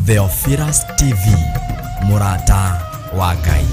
Theophilus TV, mũrata wa Ngai.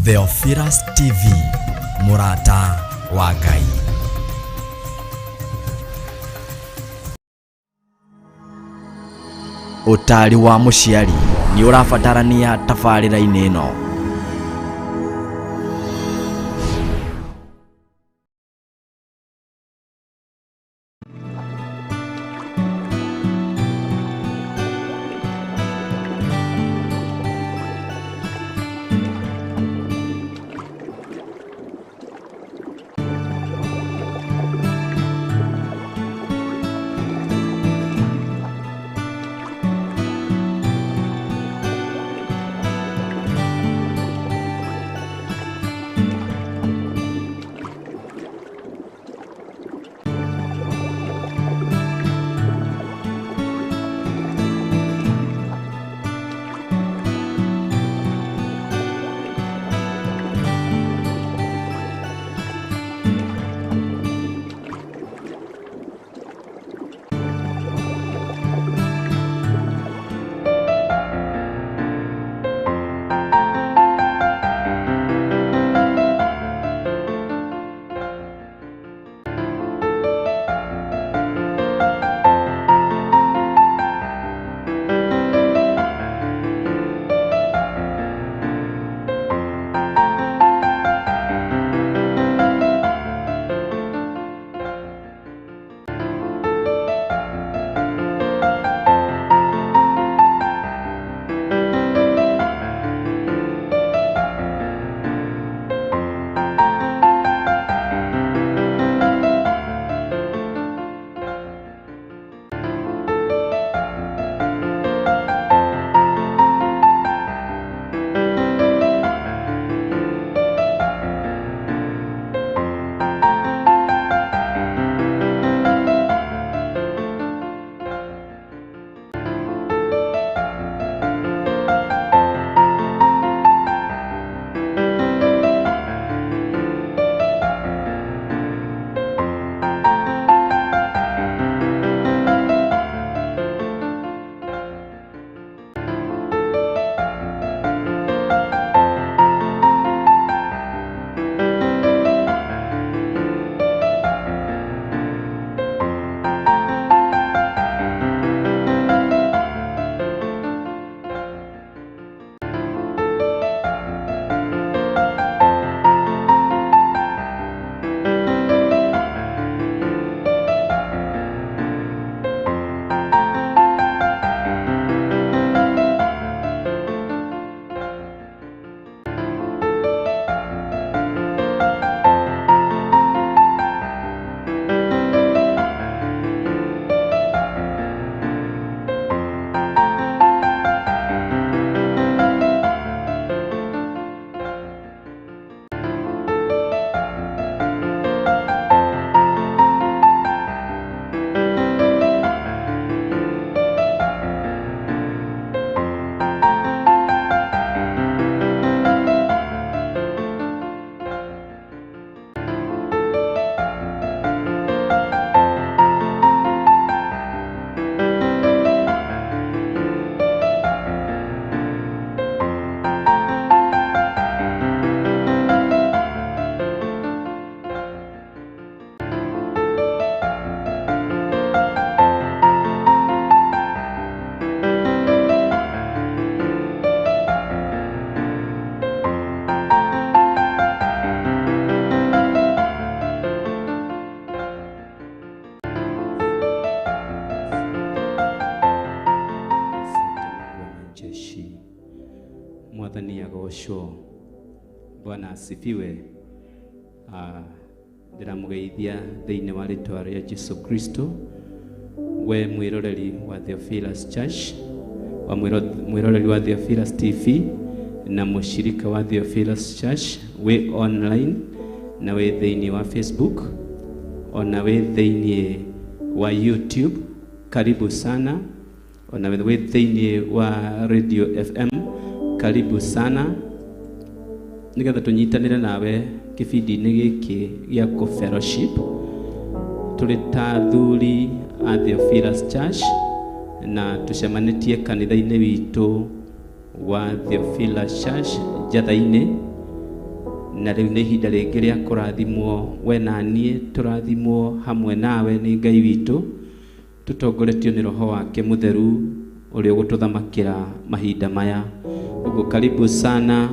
Theophilus TV, mũrata wa Ngai. Ũtaari wa mũciari nĩ ũrabatarania tabarĩra-inĩ ĩno. Mwathani agocwo. Bwana asifiwe. Ndĩramũgeithia thĩinĩ wa rĩtwa rĩa Jesu Kristo, we mwĩroreri wa Theophilus Church, wa mwĩroreri wa Theophilus TV na mũshirika wa Theophilus Church, wĩ online na wĩ thĩinĩ wa Facebook ona wĩ thĩinĩ wa YouTube, karibu sana. Ona wĩ thĩinĩ wa Radio FM, karibu sana, nigetha tũnyitanĩre nawe kĩbindi-inĩ gĩkĩ gĩa kũ fellowship tũrĩ ta athuri a Theophilus Church, na tũcemanĩtie kanitha-inĩ witũ wa Theophilus Church Njatha-inĩ. Na rĩu nĩ ihinda rĩngĩ rĩa kũrathimwo we na niĩ, tũrathimwo hamwe nawe nĩ Ngai witũ, tũtongoretio nĩ Roho wake Mũtheru ũrĩa ũgũtũthamakĩra mahinda maya. Ũguo karibu sana,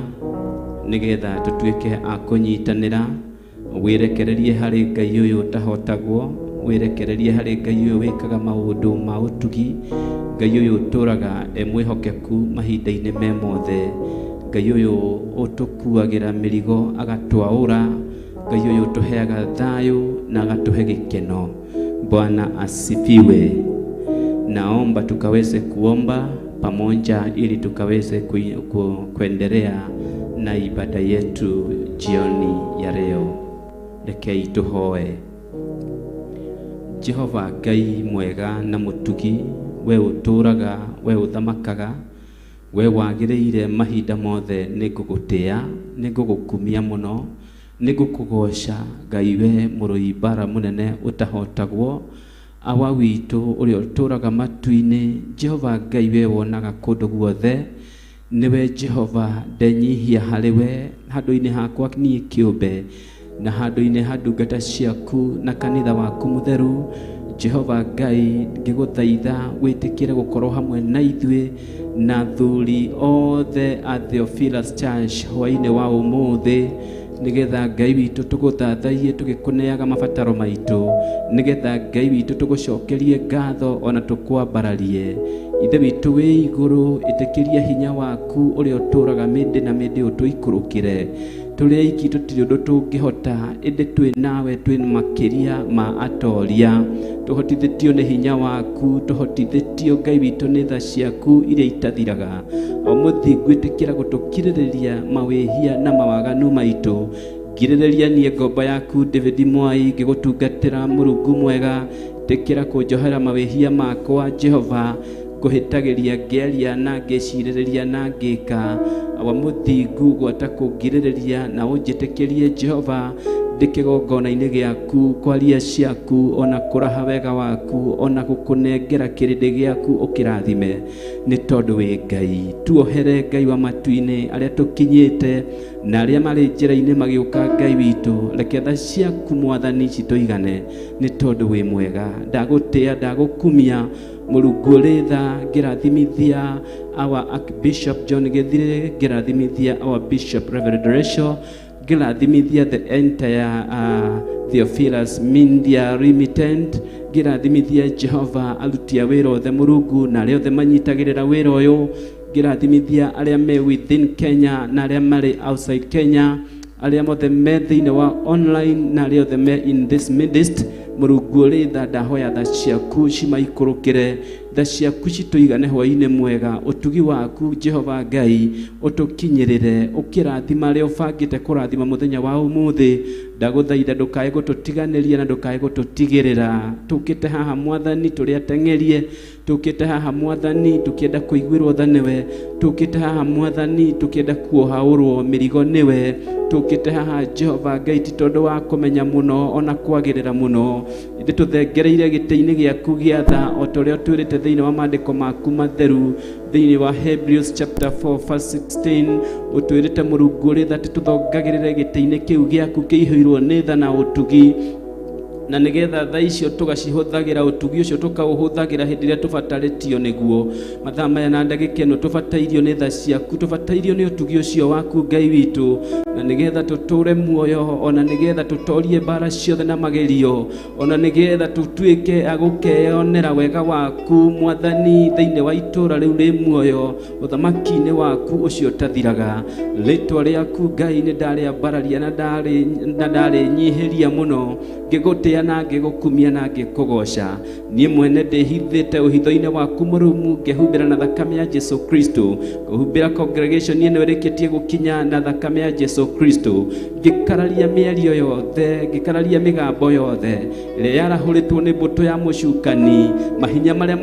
nigetha tũtuĩke a kũnyitanĩra. Wĩrekererie harĩ Ngai ũyũ ũtahotagwo, wĩrekererie harĩ Ngai ũyũ wĩkaga maũndũ ma ũtugi, Ngai ũyũ ũtũraga e mwĩhokeku mahinda-inĩ me mothe, Ngai ũyũ ũtũkuagĩra mĩrigo agatwaũra, Ngai ũyũ ũtũheaga thayũ na agatũhe gĩkeno. Bwana asifiwe. Naomba tukaweze kuomba pamoja ili tukaweze kuendelea na ibada yetu jioni ya leo. Rekei tuhoe. Jehova Ngai mwega na mũtugi, we ũtũraga, we ũthamakaga, we wagĩrĩire mahinda mothe, nĩngũgũtĩa, nĩngũgũkumia mũno, nĩngũkũgoca Ngai we mũrũi mbara mũnene ũtahotagwo, awa witũ ũrĩa ũtũraga matu-inĩ. Jehova Ngai we wonaga kũndũ guothe, nĩwe Jehova ndenyihia harĩ we handũ-inĩ hakwa niĩ kĩũmbe na handũ-inĩ ha ndungata ciaku na kanitha waku mũtheru. Jehova Ngai, ngĩgũthaitha wĩtĩkĩre gũkorwo hamwe na ithuĩ na thuri othe a Theophilus Church hwaĩ-inĩ wa ũmũthĩ, nigetha Ngai witũ tũgũthathaiye tũgĩkũneaga mabataro maitũ, nigetha Ngai witũ tũgũcokerie ngatho ona tũkwambararie. Ithe witũ wĩ igũrũ, ĩtĩkĩria hinya waku ũrĩa ũtũraga mĩndĩ na mĩndĩ ũtũikũrũkĩre. Tũrĩ aiki tũtirĩ ũndũ tũngĩhota, ĩndĩ twĩ nawe twĩ makĩria ma atoria. Tũhotithĩtio nĩ hinya waku, tũhotithĩtio Ngai witũ nĩ tha ciaku iria itathiraga. O mũthingu ĩtĩkĩra gũtũkirĩrĩria mawĩhia na mawaganu maitũ. Ngirĩrĩria niĩ ngombo yaku David Mwai ngĩgũtungatĩra Mũrungu mwega, ĩtĩkĩra kũnjohera mawĩhia makwa Jehova, ngũhĩtagĩria ngĩaria na ngĩcirĩrĩria na ngĩka. Awa mũthingu gwata kũngirĩrĩria na ũnjĩtĩkĩrie Jehova ndĩ kĩgongona-inĩ gĩaku kwaria ciaku ona kũraha wega waku ona gũkũnengera kĩrĩndĩ gĩaku ũkĩrathime, nĩ tondũ wĩ Ngai. Tuohere Ngai wa matu-inĩ arĩa tũkinyĩte na arĩa marĩ njĩra-inĩ magĩũka Ngai witũ, reke tha ciaku Mwathani citũigane, nĩ tondũ wĩ mwega. Ndagũtĩa, ndagũkumia Mũrungu ũrĩ tha, ngĩrathimithia our Archbishop John Githire, ngĩrathimithia our Bishop Reverend Rachel, ngĩrathimithia the entire Theophilus Media Limited, ngĩrathimithia Jehova aruti a wĩra othe Mũrungu na arĩa othe manyitagĩrĩra wĩra ũyũ, ngĩrathimithia arĩa me within Kenya na arĩa marĩ outside Kenya, arĩa mothe me thĩinĩ wa online na arĩa othe me in this midst. Mũrungu ũrĩ tha, ndahoya tha ciaku cimaikũrũkĩre, tha ciaku citũigane hwaĩ-inĩ mwega, ũtugi waku Jehova Ngai ũtũkinyĩrĩre, ũkĩrathima arĩa ũbangĩte kũrathima mũthenya wa ũmũthĩ. Ndagũthaitha ndũkae gũtũtiganĩria na ndũkae gũtũtigĩrĩra. Tũkĩte haha Mwathani tũrĩ ateng'erie, tũkĩte haha Mwathani tũkĩenda kũiguĩrwo tha nĩwe, tũkĩte haha Mwathani tũkĩenda kuohaũrwo mĩrigo nĩwe, tũkĩte haha Jehova Ngai ti tondũ wa kũmenya mũno ona kwagĩrĩra mũno, ĩndĩ tũthengereire gĩtĩ-inĩ gĩaku gĩa tha o ta ũrĩa ũtwĩrĩte thĩinĩ wa maandĩko maku matheru thĩinĩ wa Hebrews chapter 4 verse 16, ũtwĩrĩte Mũrungu ũrĩ tha tũthongagĩrĩre gĩtĩ-inĩ kĩu gĩaku kĩihũirwo nĩ tha na ũtugi. Na nĩgetha tha icio tũgacihũthagĩra, ũtugi ũcio tũkaũhũthagĩra hĩndĩ ĩrĩa tũbatarĩtio nĩguo. Mathaa maya na ndagĩka ĩno tũbatairio nĩ tha ciaku, tũbatairio nĩ ũtugi ũcio waku Ngai witũ, na nĩgetha tũtũre muoyo, ona nĩgetha tũtorie mbara ciothe na magerio, ona nĩgetha tũtuĩke a gũkeyonera wega waku Mwathani thĩinĩ wa itũra rĩu rĩ muoyo, ũthamaki-inĩ waku ũcio ũtathiraga. Rĩtwa rĩaku Ngai nĩ ndarĩambararia na ndarĩnyihĩria mũno, ngĩgũtĩa na ngĩgũkumia na ngĩkũgoca. Niĩ mwene ndĩhithĩte ũhitho-inĩ waku mũrũmu, ngehumbĩra na thakame ya Jesu Kristo, ngũhumbĩra congregation ĩno ĩrĩkĩtie gũkinya na thakame ya Jesu Kristo, ngĩkararia mĩario yothe, ngĩkararia mĩgambo yothe ĩrĩa yarahũrĩtwo nĩ mbũtũ ya mũcukani, mahinya marĩa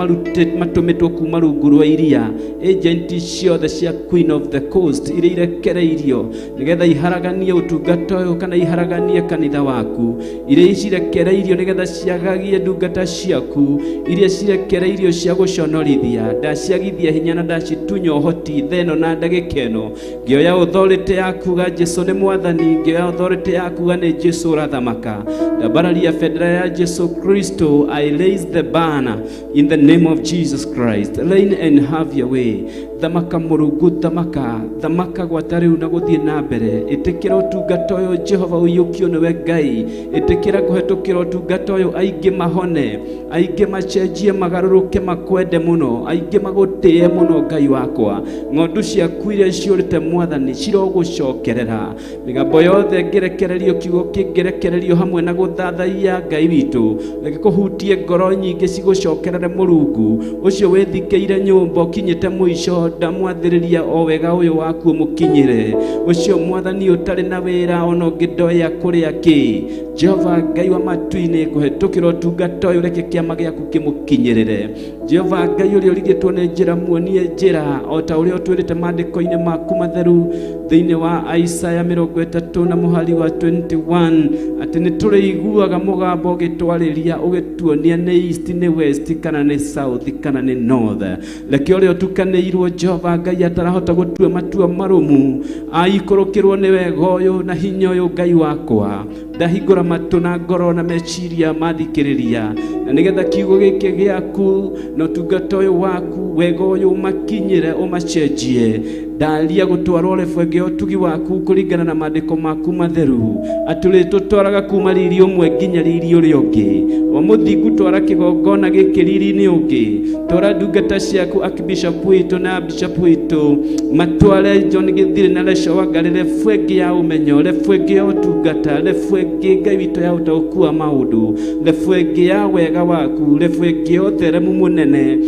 matũmĩtwo kuma rungu rwa iria, agent ciothe cia Queen of the Coast iria irekereirio nĩgetha iharaganie ũtungata ũyũ kana iharaganie kanitha waku, iria cirekereirio nĩgetha ciagagie ndungata ciaku, iria cirekereirio cia gũconorithia, ndaciagithia hinya na ndacitunya ũhoti theno na ndagĩka ĩno. Ngĩoya authority ya kuga Jesu nĩ Mwathani, ngĩoya authority ya kuga nĩ Jesu ũrathamaka. Ndambararia bendera ya Jesu Kristo, I raise the banner in the name of Jesus Christ. Reign and have your way. Thamaka Mũrungu, thamaka, thamaka gwata rĩu na gũthiĩ na mbere. Ĩtĩkĩra ũtungata ũyũ Jehova, ũiyũkio nĩwe Ngai. Ĩtĩkĩra kũhetũkĩra ũtungata ũyũ, aingĩ mahone, aingĩ macenjie, magarũrũke, makwende mũno, aingĩ magũtĩe mũno Ngai wakwa. Ng'ondu ciaku iria ciũrĩte Mwathani cirogũcokerera. Mĩgambo yothe ngĩrekererio, kiugo kĩngĩrekererio hamwe na gũthathaiya Ngai witũ, reke kũhutie ngoro nyingĩ cigũcokerere Mũrungu ũcio wĩthikĩire nyũmba ũkinyĩte mũico. Ndamwathĩrĩria o wega ũyũ waku ũmũkinyĩre, ũcio Mwathani ũtarĩ na wĩra ona ũngĩ ndoya kũrĩa kĩ. Jehova Ngai wa matu-inĩ, kũhetũkĩra ũtungata ũyũ reke kĩama gĩaku kĩmũkinyĩrĩre. Jehova Ngai ũrĩa ũrigĩtwo nĩ njĩra, muonie njĩra o ta ũrĩa ũtwĩrĩte maandĩko-inĩ maku matheru thĩinĩ wa Isaya 30 na mũhari wa 21, atĩ nĩ tũrĩiguaga mũgambo ũgĩtwarĩria ũgĩtuonia nĩ east, nĩ west, kana nĩ south, kana nĩ north. Reke ũrĩa ũtukanĩirwo Jehova Ngai atarahota gũtua matua marũmu aikũrũkĩrwo nĩ wega ũyũ na hinya ũyũ. Ngai wakwa, ndahingũra matũ na ngoro na meciria mathikĩrĩria, na nĩgetha kiugo gĩkĩ gĩaku na ũtungata ũyũ waku, wega ũyũ ũmakinyĩre, ũmacenjie. Ndaria gũtwarwo level ĩngĩ ya ũtugi waku kũringana na maandĩko maku matheru, atĩ tũtwaraga kuma riri ũmwe nginya riri ũrĩa ũngĩ. O mũthingu, twara kĩgongona gĩkĩ riri-inĩ ũngĩ. Twara ndungata ciaku, archbishop witũ na bishop witũ, matware John Gĩthirĩ na Leco Wangari level ĩngĩ ya ũmenyo, level ĩngĩ ya ũtungata, level ĩngĩ Ngai witũ ya ũtaũku wa maũndũ, level ĩngĩ ya wega waku, level ĩngĩ ya ũtheremu mũnene,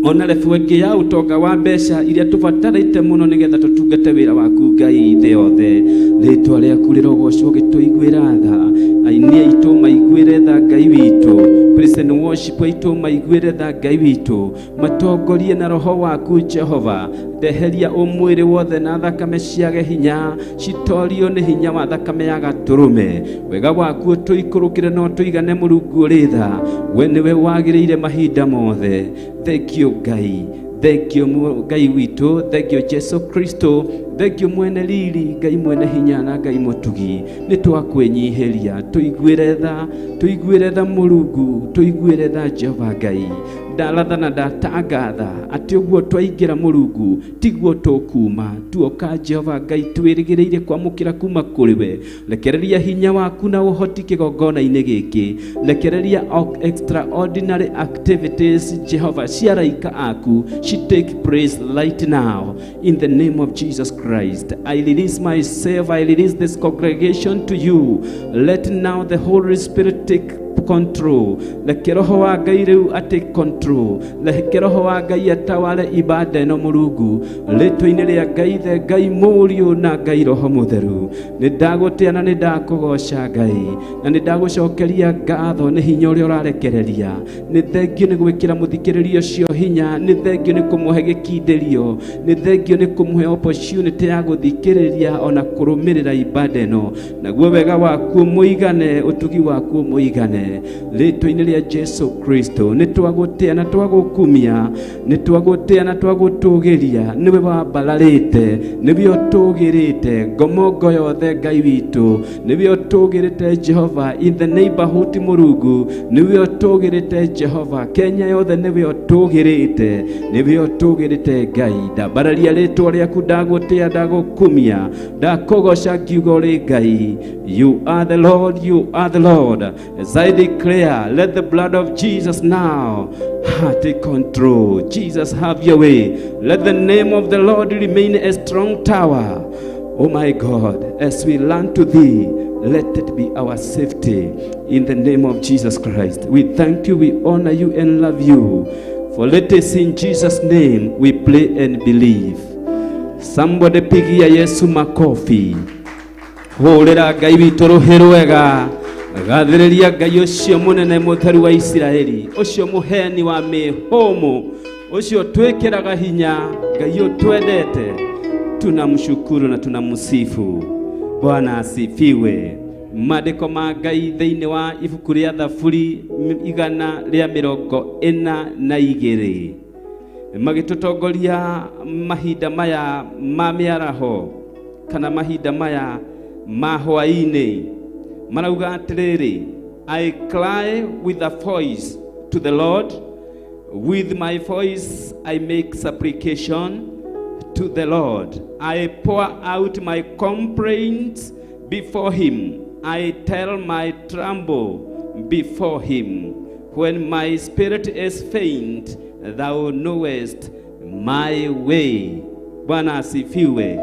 ona level ĩngĩ ya ũtonga wa mbeca iria tũbatarĩte mũno nĩgetha tũtungate wĩra waku Ngai thĩ yothe. Rĩtwa rĩaku rĩrogocwo gĩtũiguĩra tha. Aini aitũ maiguĩre tha Ngai witũ, praise and worship aitũ maiguĩre tha Ngai witũ, matongorie na roho waku Jehova. Ndeheria ũmwĩrĩ wothe na thakame ciage hinya, citorio nĩ hinya wa thakame ya gatũrũme. Wega waku ũtũikũrũkĩre no tũigane. Mũrungu ũrĩ tha, we nĩwe wagĩrĩire mahinda mothe. Thank you Ngai, thank you Ngai witũ, thank you Jesu Kristo, thank you mwene riri, Ngai mwene hinya na Ngai mũtugi. Nĩ twakwĩnyihĩria, tũiguĩre tha, tũiguĩre tha Mũrungu, tũiguĩre tha Jehova Ngai. Ndaratha na ndatangatha atĩ ũguo twaingĩra Mũrungu tiguo tũkuma. Tuoka Jehova Ngai twĩrĩgĩrĩire kwamũkĩra kuma kũrĩ we. Rekereria hinya waku na ũhoti kĩgongona-inĩ gĩkĩ. Rekereria extraordinary activities Jehova cia araika aku she take place right now in the name of Jesus Christ. I release myself, I release this congregation to you. Let now the Holy Spirit take control. Reke roho wa Ngai rĩu atake control. Reke roho wa Ngai atawale ibada ĩno Mũrungu, rĩtwa-inĩ rĩa Ngai the Ngai Mũriũ na Ngai Roho Mũtheru. Nĩ ndagũtĩa na nĩ ndakũgoca Ngai, na nĩ ndagũcokeria ngatho nĩ hinya ũrĩa ũrarekereria. Nĩ thengio nĩ gwĩkĩra mũthikĩrĩria ũcio hinya, nĩ thengio nĩ kũmũhe gĩkindĩrio, nĩ thengio nĩ kũmũhe opportunity ya gũthikĩrĩria ona kũrũmĩrĩra ibada ĩno. Naguo wega waku mũigane, ũtugi waku mũigane. Mũnene, rĩtwa-inĩ rĩa Jesu Kristo. Nĩ twagũtĩa na twagũkumia, nĩ twagũtĩa na twagũtũgĩria. Nĩwe wambararĩte, nĩwe ũtũgĩrĩte ngomongo yothe. Ngai witũ, nĩwe ũtũgĩrĩte. Jehova in the neighborhood, Mũrungu, nĩwe ũtũgĩrĩte. Jehova, Kenya yothe, nĩwe ũtũgĩrĩte, nĩwe ũtũgĩrĩte. Ngai, ndambararia rĩtwa rĩaku, ndagũtĩa, ndagũkumia, ndakũgoca, ngiuga ũrĩ Ngai. You are the Lord, you are the Lord. As I declare, let the blood of Jesus now take control. Jesus, have your way. Let the name of the Lord remain a strong tower. Oh my God, as we learn to thee, let it be our safety. In the name of Jesus Christ, we thank you, we honor you, and love you. For let us in Jesus' name we pray and believe. Somebody pigia Yesu makofi. Hũrĩra Ngai witũ rũhĩ rwega. Gathĩrĩria Ngai ũcio mũnene, mũtheru wa Isiraeli, ũcio mũheani wa mĩhũmũ, ũcio twĩkĩraga hinya, Ngai ũtwendete. Tunamshukuru na tunamsifu. Bwana asifiwe. Maandĩko ma Ngai thĩinĩ wa ibuku rĩa Thaburi 142 magĩtũtongoria mahinda maya ma mĩaraho kana mahinda maya ma hwaĩ-inĩ, marauga atĩrĩrĩ: "I cry with a voice to the Lord, with my voice I make supplication to the Lord. I pour out my complaints before him. I tell my trouble before him. When my spirit is faint, thou knowest my way." Bwana asifiwe.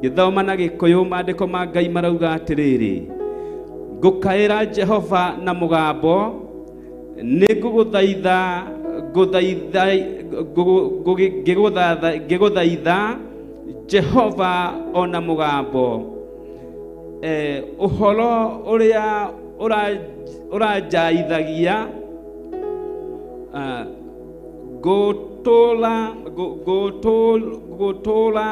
Gĩthoma na Gĩkũyũ, maandĩko ma Ngai marauga atĩrĩrĩ: "Ngũkaĩra Jehova na mũgambo, nĩ ngũgũthaitha ngũthaitha ngĩgũthaitha Jehova ona mũgambo. Ũhoro ũrĩa ũranjaithagia, ngũtũra ngũtũra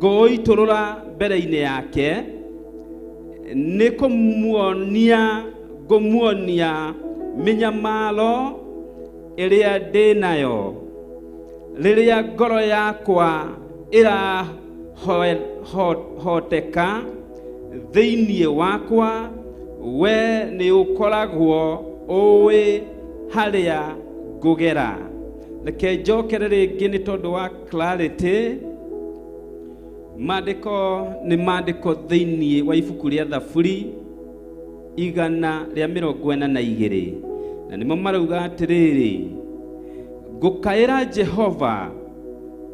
ngũũitũrũra mbere-inĩ yake. Nĩ kũmuonia ngũmuonia mĩnyamaro ĩrĩa ndĩ nayo. Rĩrĩa ngoro yakwa ĩrahoteka thĩinĩ wakwa, we nĩ ũkoragwo ũĩ harĩa ngũgera." Reke njokere rĩngĩ nĩ tondũ wa clarity. Maandĩko nĩ maandĩko thĩinĩ wa ibuku rĩa Thaburi 142, na nĩmo marauga atĩrĩrĩ: "Ngũkaĩra Jehova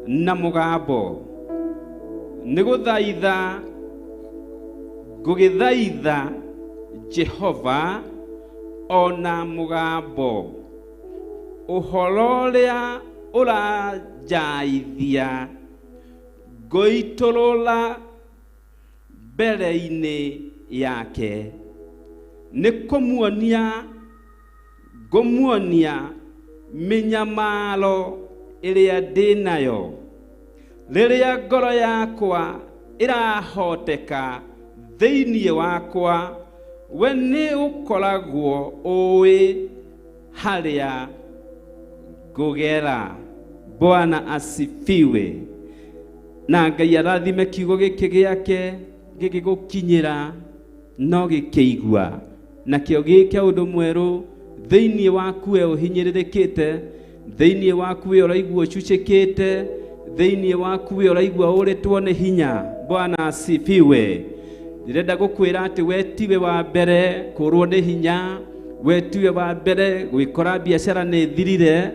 na mũgambo, nĩ gũthaitha ngũgĩthaitha Jehova ona mũgambo. Ũhoro ũrĩa ũranjaithia ngũitũrũra mbere-inĩ yake. Nĩ kũmuonia ngũmuonia mĩnyamaro ĩrĩa ndĩ nayo. Rĩrĩa ngoro yakwa ĩrahoteka thĩinĩ wakwa, we nĩ ũkoragwo ũĩ harĩa ngũgera." Bwana asifiwe. Na Ngai arathime kiugo gĩkĩ gĩake gĩgĩgũkinyĩra, no gĩkĩigua nakĩo gĩke ũndũ mwerũ thĩinĩ waku. We ũhinyĩrĩrĩkĩte thĩinĩ waku, we ũraigua ũcucĩkĩte thĩinĩ waku, we ũraigua ũrĩtwo nĩ hinya, Bwana asifiwe. Ndĩrenda gũkwĩra atĩ we tiwe wa mbere kũrwo nĩ hinya, we tiwe wa mbere gwĩkora biacara nĩ thirire,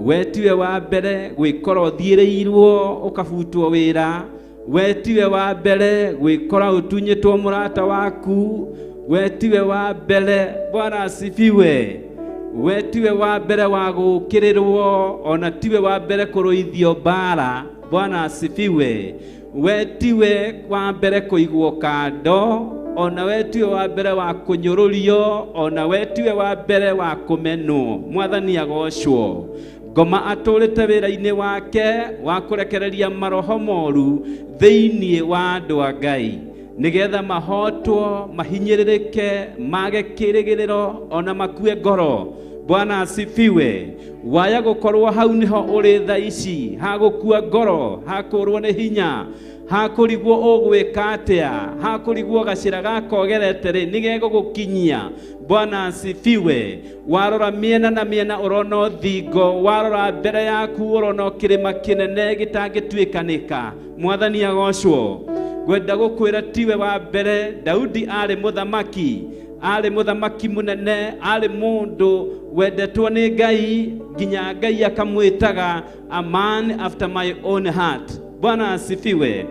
we tiwe wa mbere gwĩkora ũthiĩrĩirwo ũkabutwo wĩra, we tiwe wa mbere gwĩkora ũtunyĩtwo mũrata waku, we tiwe wa mbere. Bwana asifiwe. We tiwe wa mbere wa gũũkĩrĩrwo, ona tiwe wa mbere kũrũithio mbara. Bwana asifiwe. We tiwe wa mbere kũigwo kando, ona we tiwe wa mbere wa kũnyũrũrio, ona we tiwe wa mbere wa kũmenwo. Mwathani agocwo. Ngoma atũrĩte wĩra-inĩ wake wa kũrekereria maroho moru thĩinĩ wa andũ a Ngai. Nĩgetha mahotwo, mahinyĩrĩrĩke, mage kĩrĩgĩrĩro ona makue ngoro. Bwana asifiwe. Waya gũkorwo hau nĩho ũrĩ tha ici, hagũkua ngoro, hakũrwo nĩ hinya, hakũrigwo ũgwĩka atĩa, hakũrigwo gacĩra gaka ũgerete rĩ nĩgegũgũkinyia. Bwana asifiwe. Warora mĩena na mĩena ũrona ũthingo, warora mbere yaku ũrona kĩrĩma kĩnene gĩtangĩtuĩkanĩka. Mwathani agocwo. Ngwenda gũkwĩra tiwe wa mbere. Daudi arĩ mũthamaki, arĩ mũthamaki mũnene, arĩ mũndũ wendetwo nĩ Ngai nginya Ngai akamwĩtaga a man after my own heart. Bwana asifiwe.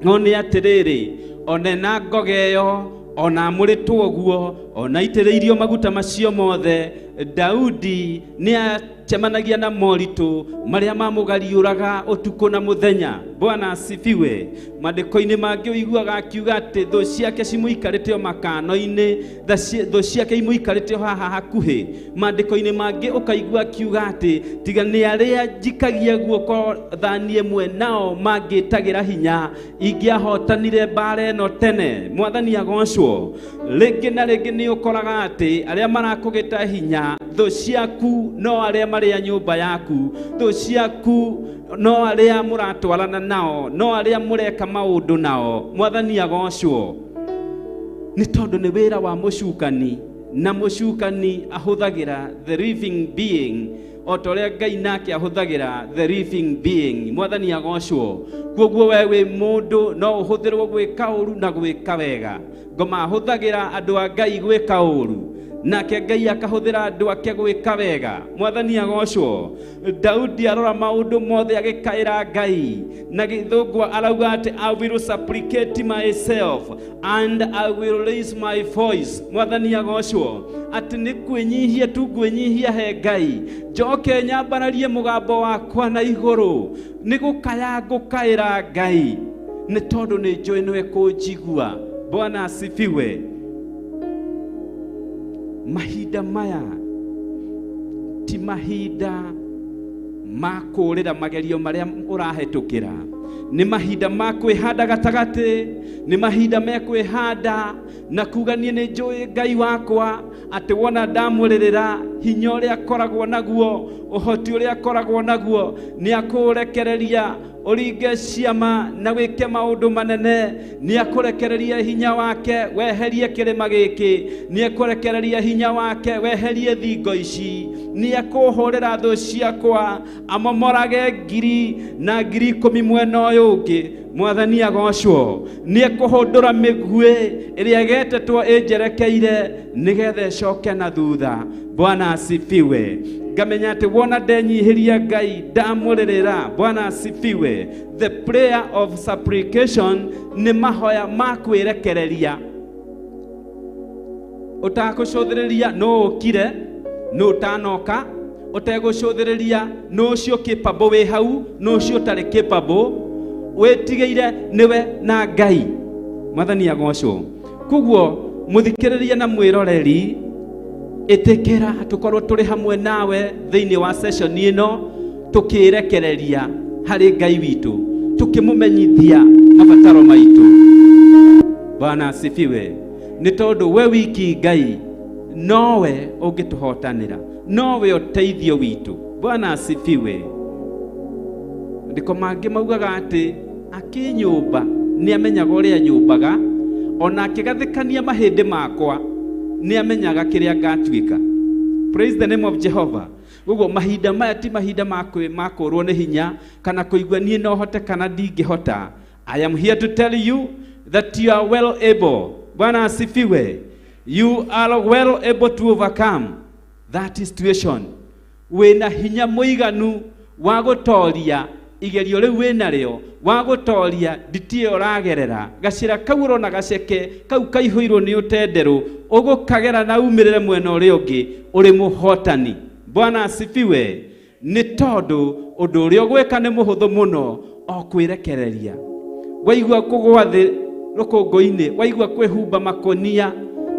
No nĩ atĩrĩrĩ, ona na ngoga ĩyo, ona amũrĩtwo ũguo, ona aitĩrĩirio maguta macio mothe, Daudi nĩ acemanagia na moritũ marĩa mamũgariũraga ũtukũ na mũthenya. Bwana asifiwe. Maandĩko-inĩ mangĩ ũiguaga akiuga atĩ thũ ciake cimũikarĩte o makano-inĩ, thũ ciake imũikarĩte o haha hakuhĩ. Maandĩko-inĩ mangĩ ũkaigua akiuga atĩ tiga nĩ arĩa njikagia guoko thani ĩmwe nao mangĩtagĩra hinya, ingĩahotanire mbara ĩno tene. Mwathani agocwo. Rĩngĩ na rĩngĩ nĩ ũkoraga atĩ arĩa marakũgĩta hinya, thũ ciaku no arĩa marĩ a nyũmba yaku, thũ ciaku no arĩa mũratwarana nao, no arĩa mũreka maũndũ nao. Mwathani agocwo. Nĩ tondũ nĩ wĩra wa mũcukani, na mũcukani ahũthagĩra the living being o ta ũrĩa Ngai nake ahũthagĩra the living being. Mwathani agocwo. Koguo we wĩ mũndũ no ũhũthĩrwo gwĩka ũru na gwĩka wega. Ngoma ahũthagĩra andũ a Ngai gwĩka ũru, nake Ngai akahũthĩra andũ ake gwĩka wega. Mwathani agocwo. Daudi arora maũndũ mothe agĩkaĩra Ngai, na gĩthũngũ arauga atĩ I will supplicate myself and I will raise my voice. Mwathani agocwo. Atĩ nĩ kwĩnyihia tu ngwĩnyihia he Ngai, njoke nyambararie mũgambo wakwa na igũrũ, nĩ gũkaya ngũkaĩra Ngai, nĩ tondũ nĩ njũĩ nĩwe kũnjigua. Bwana asifiwe. Mahinda maya ti mahinda ma kũũrĩra magerio marĩa ũrahetũkĩra, nĩ mahinda ma kwĩhanda gatagatĩ, nĩ mahinda me kwĩhanda na kuga niĩ nĩ njũĩ Ngai wakwa atĩ wona ndamũrĩrĩra hinya ũrĩa akoragwo naguo, ũhoti ũrĩa akoragwo naguo, nĩ akũrekereria ũringe ciama na wĩke maũndũ manene. Nĩ akũrekereria hinya wake weherie kĩrĩma gĩkĩ, nĩ akũrekereria hinya wake weherie thingo ici, nĩ akũhũrĩra thũ ciakwa amomorage ngiri na ngiri ikũmi mwena ũyũ ũngĩ. Mwathani agocwo. Nĩ ekũhũndũra mĩguĩ ĩrĩa ĩgetetwo ĩnjerekeire nĩgetha ĩcoke na thutha. Bwana asifiwe. Ngamenya atĩ wona ndenyihĩria Ngai ndamũrĩrĩra. Bwana asifiwe. The prayer of supplication nĩ mahoya ma kwĩrekereria, ũtakũcũthĩrĩria nũ ũkire, nũ ũtanoka, ũtegũcũthĩrĩria nũ ũcio capable wĩ hau, nũ ũcio ũtarĩ capable, wĩtigĩire nĩwe na Ngai. Mwathani agocwo. Koguo mũthikĩrĩria na mwĩroreri, ĩtĩkĩra tũkorwo tũrĩ hamwe nawe thĩinĩ wa session ĩno, tũkĩrekereria harĩ Ngai witũ, tũkĩmũmenyithia mabataro maitũ. Bwana asifiwe. Nĩ tondũ we wiki Ngai nowe ũngĩtũhotanĩra, nowe ũteithio witũ. Bwana asifiwe. Andĩko mangĩ maugaga atĩ akĩnyũmba nĩ amenyaga ũrĩa nyũmbaga, ona akĩgathĩkania mahĩndĩ makwa nĩ amenyaga kĩrĩa ngatuĩka. Praise the name of Jehovah. Koguo mahinda maya ti mahinda ma kũrwo nĩ hinya kana kũigua niĩ no hote kana ndingĩhota. I am here to tell you that you are well able. Bwana asifiwe. You are well able to overcome that situation. Wĩna hinya mũiganu wa gũtoria igerio rĩu wĩnarĩo, wa gũtoria nditi ĩyo ũragerera, gacĩra kau ũrona gaceke kau kaihũirwo nĩ ũtenderũ, ũgũkagera na umĩrĩre mwena ũrĩa ũngĩ ũrĩ mũhotani. Bwana asifiwe. Nĩ tondũ ũndũ ũrĩa ũgwĩka nĩ mũhũthũ mũno, o kwĩrekereria. Waigua kũgũa thĩ rũkũngũ-inĩ, waigua kwĩhumba makũnia,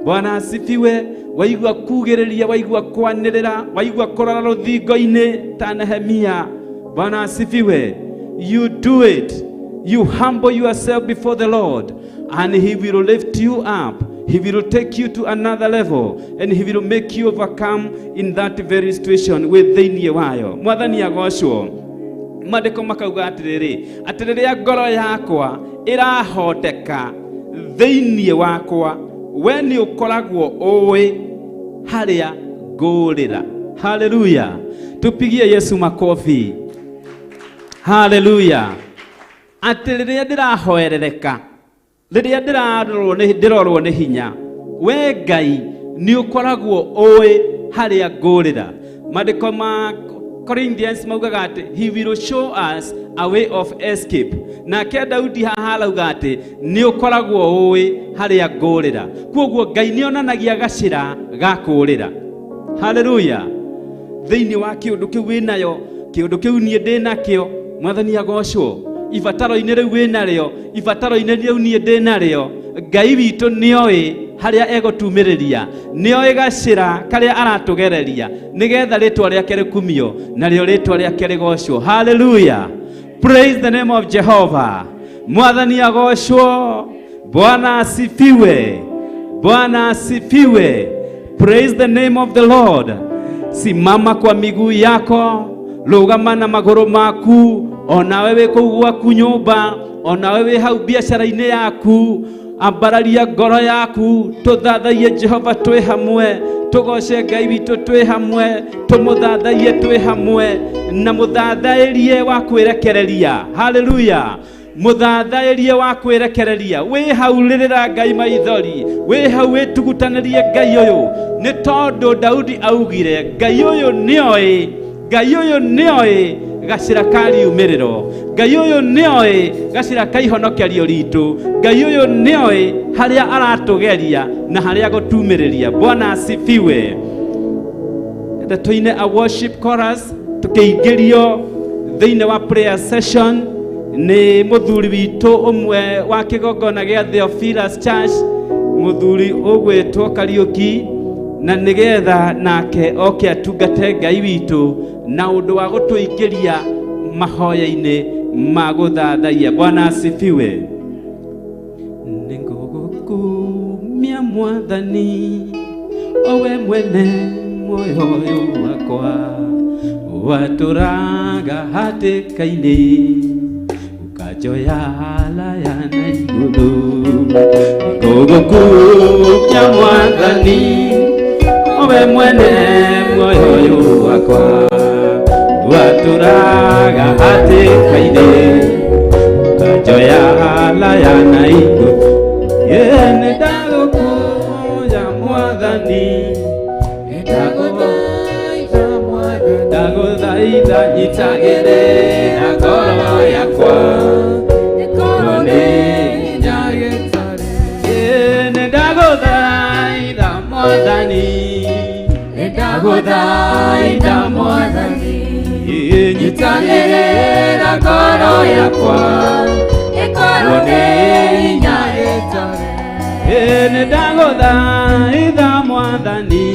Bwana asifiwe. Waigua kugĩrĩria, waigua kwanĩrĩra, waigua kũrora rũthingo-inĩ ta Nehemia, Bwana asifiwe. You do it. You humble yourself before the Lord. And he will lift you up. He will take you to another level and he will make you overcome in that very situation wĩ thĩinĩ wayo. Mwathani agocwo. Maandĩko makauga atĩrĩrĩ, atĩ rĩrĩa ngoro yakwa ĩrahoteka thĩinĩ wakwa, we nĩ ũkoragwo ũĩ harĩa ngũrĩra. Haleluya! Tupigie Yesu makofi. Haleluya! Atĩ rĩrĩa ndĩrahoerereka, rĩrĩa ndĩrarorwo nĩ ndĩrorwo nĩ hinya, we Ngai nĩ ũkoragwo ũĩ harĩa ngũrĩra. Maandĩko ma Corinthians maugaga atĩ he will show us a way of escape. Nake Daudi haha arauga atĩ nĩ ũkoragwo ũĩ harĩa ngũrĩra. Kwoguo Ngai nĩ onanagia gacĩra ga kũũrĩra. Haleluya! Thĩinĩ wa kĩũndũ kĩu wĩnayo, kĩũndũ kĩu niĩ ndĩ nakĩo, Mwathani agocwo. Ibataro-inĩ rĩu wĩnarĩo, ibataro-inĩ rĩu niĩ ndĩ narĩo, Ngai witũ nĩoĩ harĩa egũtumĩrĩria, nĩoĩ gacĩra karĩa aratũgereria, nĩgetha rĩtwa rĩake rĩkumio narĩo rĩtwa rĩake rĩgocwo. Haleluya! Praise the name of Jehovah. Mwathani agocwo. Bwana asifiwe. Bwana asifiwe. Praise the name of the Lord. Simama kwa miguu yako, rũgama na magũrũ maku, onawe wĩ kũu gwaku nyũmba, onawe wĩ hau biacara-inĩ yaku, ambararia ngoro yaku, tũthathaiye Jehova twĩ hamwe, tũgoce Ngai witũ twĩ hamwe, tũmũthathaiye twĩ hamwe, na mũthathaĩrie wa kwĩrekereria. Haleluya! Mũthathaĩrie wa kwĩrekereria, wĩ hau rĩrĩra Ngai maithori, wĩ hau wĩtugutanĩrie Ngai ũyũ, nĩ tondũ Daudi augire Ngai ũyũ nĩoĩ, Ngai ũyũ nĩoĩ gacĩra ka riumĩrĩro, Ngai ũyũ nĩoĩ gacĩra ka ihonokerio ritũ, Ngai ũyũ nĩoĩ harĩa aratũgeria na harĩa gũtumĩrĩria. Bwana asifiwe. Enda tũine a worship chorus tũkĩingĩrio thĩinĩ wa prayer session nĩ mũthuri witũ ũmwe wa kĩgongona gĩa Theophilus Church, mũthuri ũgwĩtwo Kariũki, na nĩgetha nake oke atungate Ngai witũ na ũndũ wa gũtũingĩria mahoya-inĩ ma gũthathaiya. Bwana asifiwe. Nĩngũgũkumia Mwathani, owe mwene muoyo ũyũ wakwa, watũraga hatĩka-inĩ, ũkanjoya haraya na igũrũ. Nĩngũgũkumia Mwathani, owe mwene muoyo ũyũ wakwa, watũraga hatĩka-inĩ, ũkanjoya haraya na igũrũ. Nĩndagũkũya Mwathani, ndagũthaitha nyitagĩrĩra ngoro yakwa, ĩkorwo nĩ hinya. Nĩndagũthaitha Mwathani, Nĩndagũthaitha Mwathani, nyitagĩrĩra ngoro yakwa, ĩkorwo nĩ hinya ĩtore. Nĩndagũthaitha Mwathani,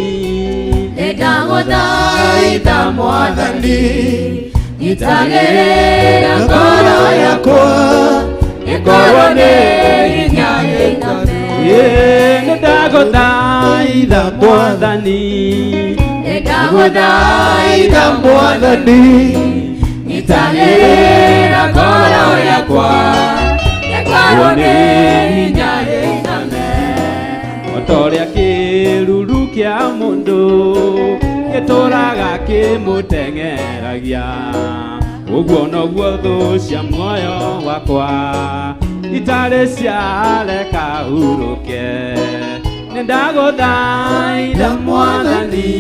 Nĩndagũthaitha Mwathani, nyitagĩrĩra ngoro yakwa, ĩkorwo nĩ hinya ĩtore. Nĩndagũthaitha Mwathani, Nĩndagũthaitha Mwathani, nyitagĩrĩra ngoro yakwa, ĩkorwo nĩ hinya ĩtore. O ta ũrĩa kĩruru kĩa mũndũ gĩtũraga kĩmũteng'eragia, ũguo noguo thũ cia muoyo wakwa itarĩ ciareka hurũke. Nĩndagũthaitha Mwathani,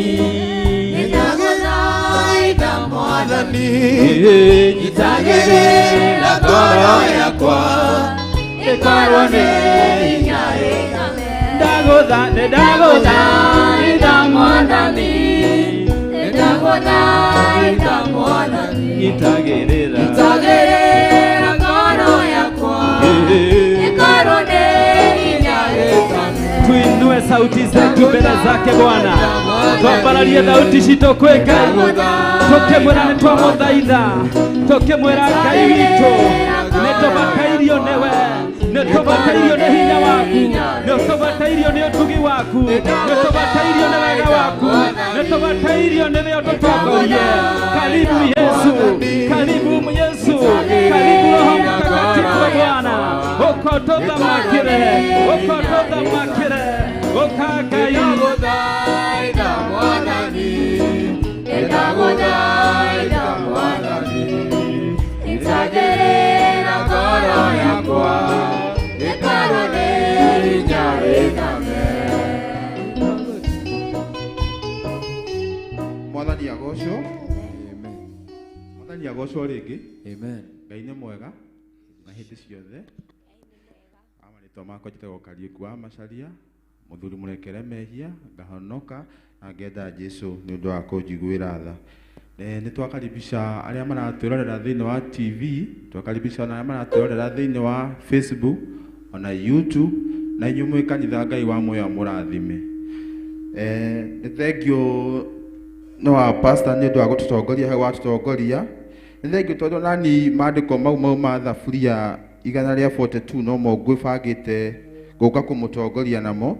Nĩndagũthaitha Mwathani, nyitagĩrĩra ngoro yakwa, ĩkorwo nĩ hinya ĩtore. Nĩndagũthaitha Mwathani, nĩndagũthaitha Mwathani, nyitagĩrĩra nyitagĩrĩra ngoro yakwa, ĩkorwo nĩ hinya ĩtore. Tuinue sauti zetu mbele zake Bwana, twambararie thauti citũ kwĩ Ngai, tũkĩmwĩra nĩ twamũthaitha, tũkĩmwĩra Ngai witũ nĩ tũbatairio nĩwe. Nĩ tũbatairio nĩ hinya waku, nĩ tũbatairio nĩ ũtugi waku, nĩ tũbatairio nĩ wega waku, nĩ tũbatairio nĩ we ũtũtongorie. Karibu Yesu, karibu Yesu, karibu Roho Mtakatifu wa Bwana, ũkotũthamakĩre, ũkotũthamakĩre, ũka Ngai. Ndagũthaitha Mwathani, ndagũthaitha Mwathani, itagĩrĩra ngoro yakwa, ĩkorwo nĩ hinya ĩthame. Mwathani agocwo. Mwathani agocwo rĩngĩ. Amen. Ngai nĩ mwega na hĩndĩ ciothe. Amarĩtwa makwa njĩtagwo Kariũki wa Macharia, mũthuri mũrekere mehia, ngahonoka na ngenda Jesu nĩ ũndũ wa kũnjiguĩra tha. Nĩ twakaribisha arĩa maratwĩrorera thĩinĩ wa TV, twakaribisha na arĩa maratwĩrorera thĩinĩ wa Facebook ona YouTube, na inyuĩ mwĩ kanitha Ngai wa muoyo amũrathime. Nĩ thengiũ no wa pastor nĩ ũndũ wa gũtũtongoria hau watũtongoria. Nĩ thengiũ tondũ nani maandĩko mau mau ma thaburia igana rĩa 42 no mo ngwĩbangĩte gũka kũmũtongoria namo,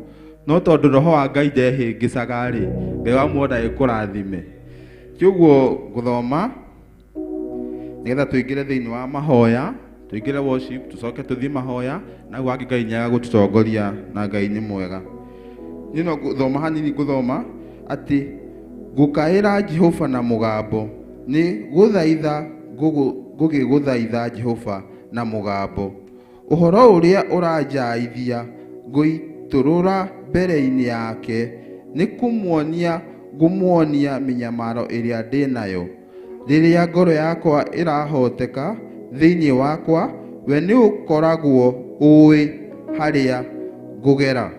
no tondũ roho wa Ngai ndehĩngĩcaga rĩ, Ngai wa muoyo ndagĩkũrathime. Kĩũguo ngũthoma nĩgetha tũingĩre thĩinĩ wa mahoya, tũingĩre worship, tũcoke tũthiĩ mahoya, na wangĩ Ngai nĩ agũtũtongoria na Ngai nĩ mwega. Niĩ no ngũthoma hanini, ngũthoma atĩ ngũkaĩra Jehova na mũgambo, nĩ gũthaitha ngũgĩgũthaitha Jehova na mũgambo. Ũhoro ũrĩa ũranjaithia ngũitũrũra mbere-inĩ yake, nĩ kũmuonia ngũmuonia mĩnyamaro ĩrĩa ndĩ nayo. Rĩrĩa ngoro yakwa ĩrahoteka thĩinĩ wakwa, we nĩ ũkoragwo ũĩ harĩa ngũgera,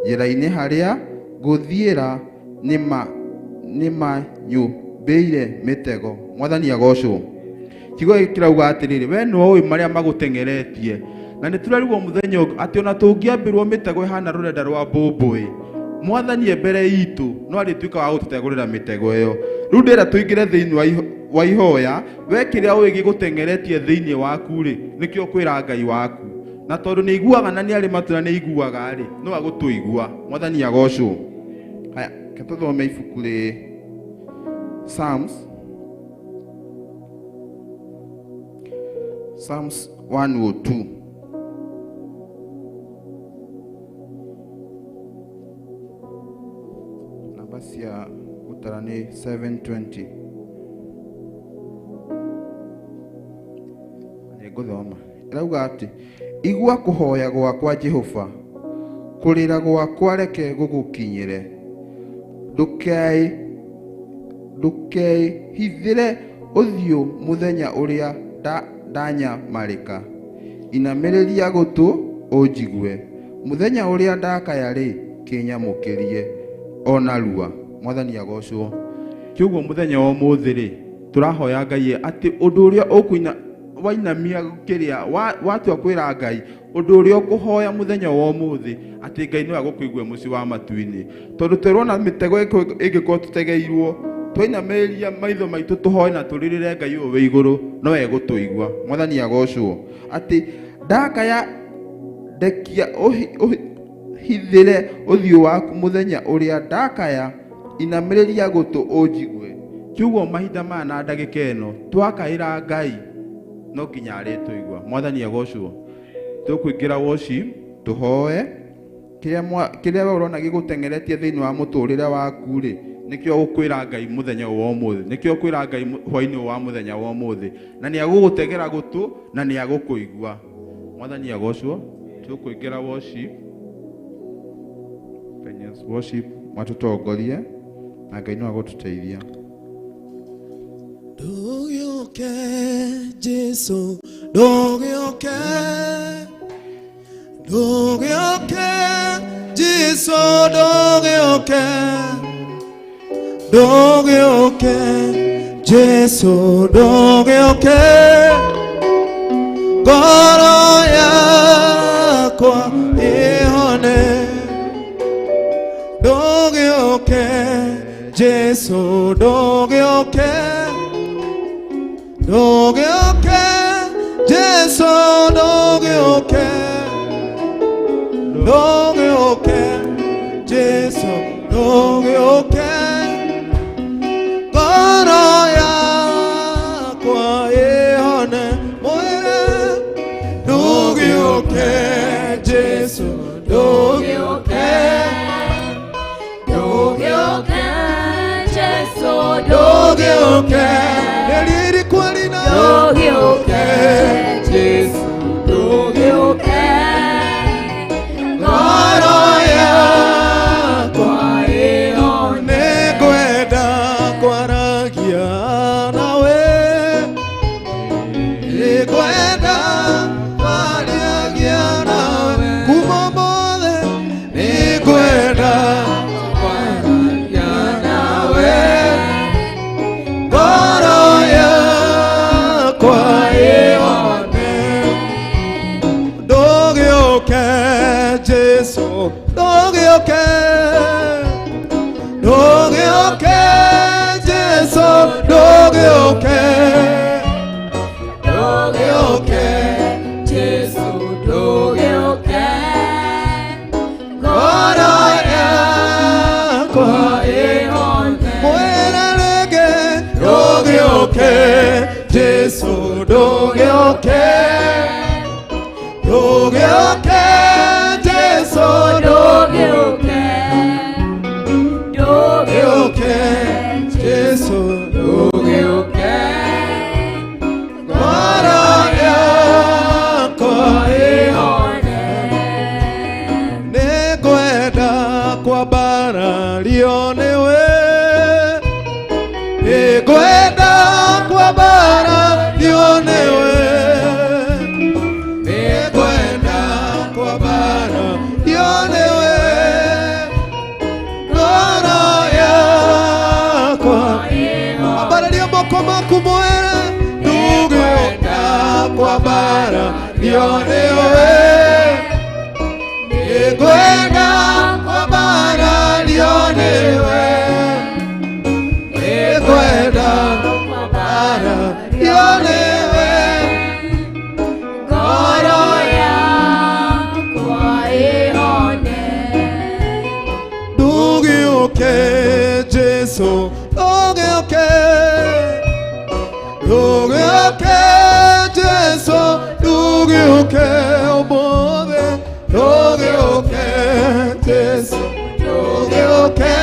njĩra-inĩ harĩa ngũthiĩra nĩ manyũmbĩire mĩtego. Mwathani agocwo. Kiugo gĩkĩ kĩrauga atĩrĩrĩ, we nĩwe ũĩ marĩa magũteng'eretie, na nĩ tũrerigwo mũthenya ũngĩ atĩ ona tũngĩambĩrwo mĩtego ĩhana rũrenda rwa mbũmbũĩ, Mwathani e mbere itũ no arĩtuĩka wa gũtũtegũrĩra mĩtego ĩyo. Rĩu ndĩrenda tũingĩre thĩinĩ wa ihoya, we kĩrĩa ũĩ gĩgũteng'eretie thĩinĩ waku rĩ, nĩkĩo kwĩra Ngai waku. Na tondũ nĩ aiguaga na nĩ arĩ matũ na nĩ aiguaga rĩ, no agũtũigua. Mwathani agocwo. Haya, reke tũthome ibuku rĩ Psalms. Psalms 102. Namba cia gũtara nĩ 720. Nĩ ngũthoma. Ĩrauga atĩ igua kũhoya gwakwa Jehova, kũrĩra gwakwa reke gũgũkinyĩre, ndũkeĩhithĩre ũthiũ mũthenya ũrĩa ndanyamarĩka, inamĩrĩria gũtũ ũnjigue, mũthenya ũrĩa ndakaya rĩ, kĩnyamũkĩrie o narua. Mwathani agocwo. Kĩũguo mũthenya wa ũmũthĩ rĩ, tũrahoya Ngai atĩ ũndũ ũrĩa ũkũina wainamia kĩrĩa watua kwĩra Ngai, ũndũ ũrĩa ũkũhoya mũthenya wa ũmũthĩ, atĩ Ngai nĩwe agũkũigue mũciĩ wa matu-inĩ. Tondũ tũrona mĩtego ĩngĩkorwo tũtegeirwo, twainamĩrĩria maitho maitũ tũhoe na tũrĩrĩre Ngai ũyũ wĩ igũrũ, no egũtũigua. Mwathani agocwo. Atĩ ndakaya ndekia ũhithĩre ũthiũ waku mũthenya ũrĩa ndakaya, inamĩrĩria gũtũ ũnjigue. Kiugo mahinda maya na ndagĩka ĩno twakaĩra Ngai no nginya arĩtũigua. Mwathani agocwo. Tũkũingĩra worship tũhoe kĩrĩa we ũrona gĩgũteng'eretie thĩinĩ wa mũtũrĩre waku rĩ, nĩkĩo ũkwĩra Ngai mũthenya ũyũ wa ũmũthĩ, nĩkĩo ũkwĩra Ngai hwaĩ-inĩ ũyũ wa mũthenya wa ũmũthĩ, na nĩ agũgũtegera gũtũ na nĩ agũkũigua. Mwathani agocwo. Tũkũingĩra worship. Yes, worship matũtongorie na Ngai no agũtũteithia. Ndũgĩũke Jesu, ndũgĩũke, ndũgĩũke Jesu, ndũgĩũke, ndũgĩũke Jesu, ndũgĩũke, ngoro yakwa ĩhone. Ndũgĩũke Jesu, ndũgĩũke, ndũgĩũke Jesu, ndũgĩũke, Nĩngwenda kwaragia nawe kuma ũmũthĩ. Nĩngwenda kwaragia nawe ngoro yakwa ĩhone. Ndũgĩũke Jesũ, ndũgĩũke, ndũgĩũke Jesũ, ndũgĩũke, ndũgĩũke Jesu ndũgĩũke ngoro yakwa ĩhone. Mwĩre rĩngĩ, ndũgĩũke Jesũ, ndũgĩũke, ndũgĩũke Jesũ, Ndũgĩũke, ndũgĩũke Jesũ, ndũgĩũke ngoro yakwa ĩhone. Nĩngwenda kwambarario nĩwe, nĩngwenda kwambarario nĩwe, nĩngwenda kwambarario nĩwe ngoro yakwa. Ambararia moko maku mwere, ndũgĩenda kwambarario nĩwe, nĩngwenda kwambarario nĩwe, nĩngwenda kwambarario nĩwe Ngoro yakwa ĩhone. Ndũgĩũke Jesũ, ndũgĩũke, ndũgĩũke Jesũ, ndũgĩũke ũmũthĩ, ndũgĩũke Jesũ, ndũgĩũke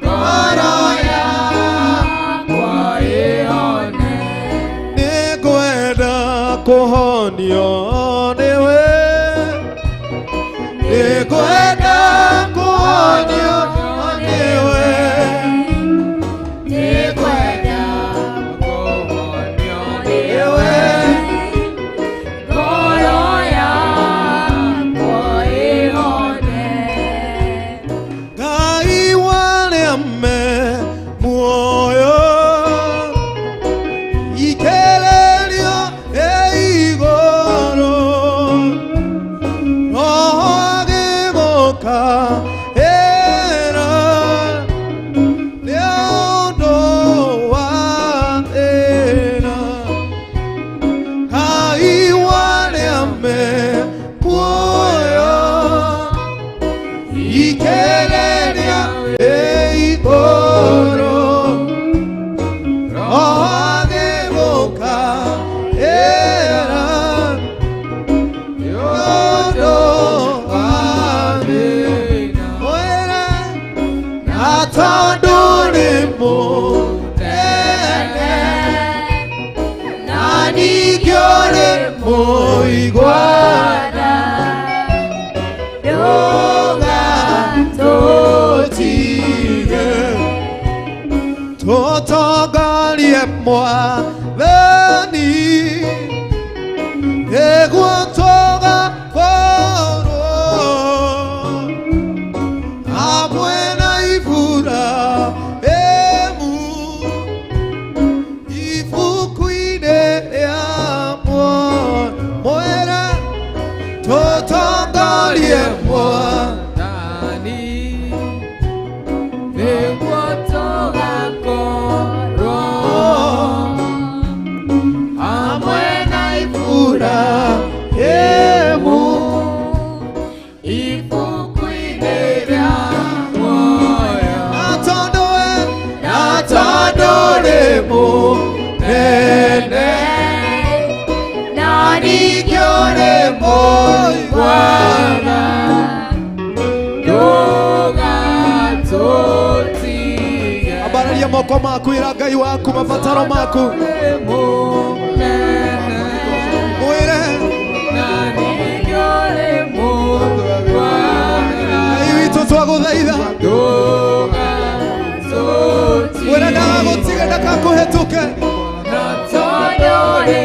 ngoro Yakwa ĩhone. Nĩngwenda kũhonio nĩwe, nĩngwenda kũhonio nĩwe, Nĩngwenda kũhonio nĩwe. Ngoro yakwa ĩhone. Ngai warĩa me muoyo ikererio ĩ igũrũ, Roho agĩgũka ĩra nĩ ũndũ wa thĩna. Ngai warĩa me muoyo ikereria ĩ igũrũ, Roho agĩgũka ĩra nĩ ũndũ wa thĩna. Mwĩre, na tondũ nĩ mũnene na ningĩ ũrĩ mũigwana, ndũgatũtige, tũtongorie Mwathani, nĩguo tũgakorwo hamwe na Iburahĩmu ibuku-inĩ rĩa muoyo. Mwĩre, tũtongorie Mwathani, Nĩguo tũgakorwo hamwe na Iburahĩmu ibuku-inĩ rĩa muoyo. Na tondũ we, na tondũ nĩ mũnene Na ningĩ ũrĩ mũigwana, ndũgatũtige. Ambararia moko maku ĩra Ngai waku mabataro maku, Mũnene mwĩre na ningĩ ũrĩ mũigwana, Ngai witũ twagũthaitha, ndũgatũtige. mwĩre ndagagũtige ndakakũhĩtũke. Na tondũ nĩ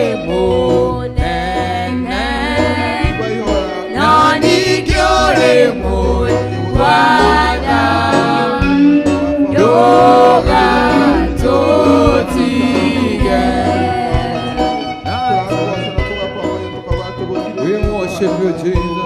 worship you, Jesus.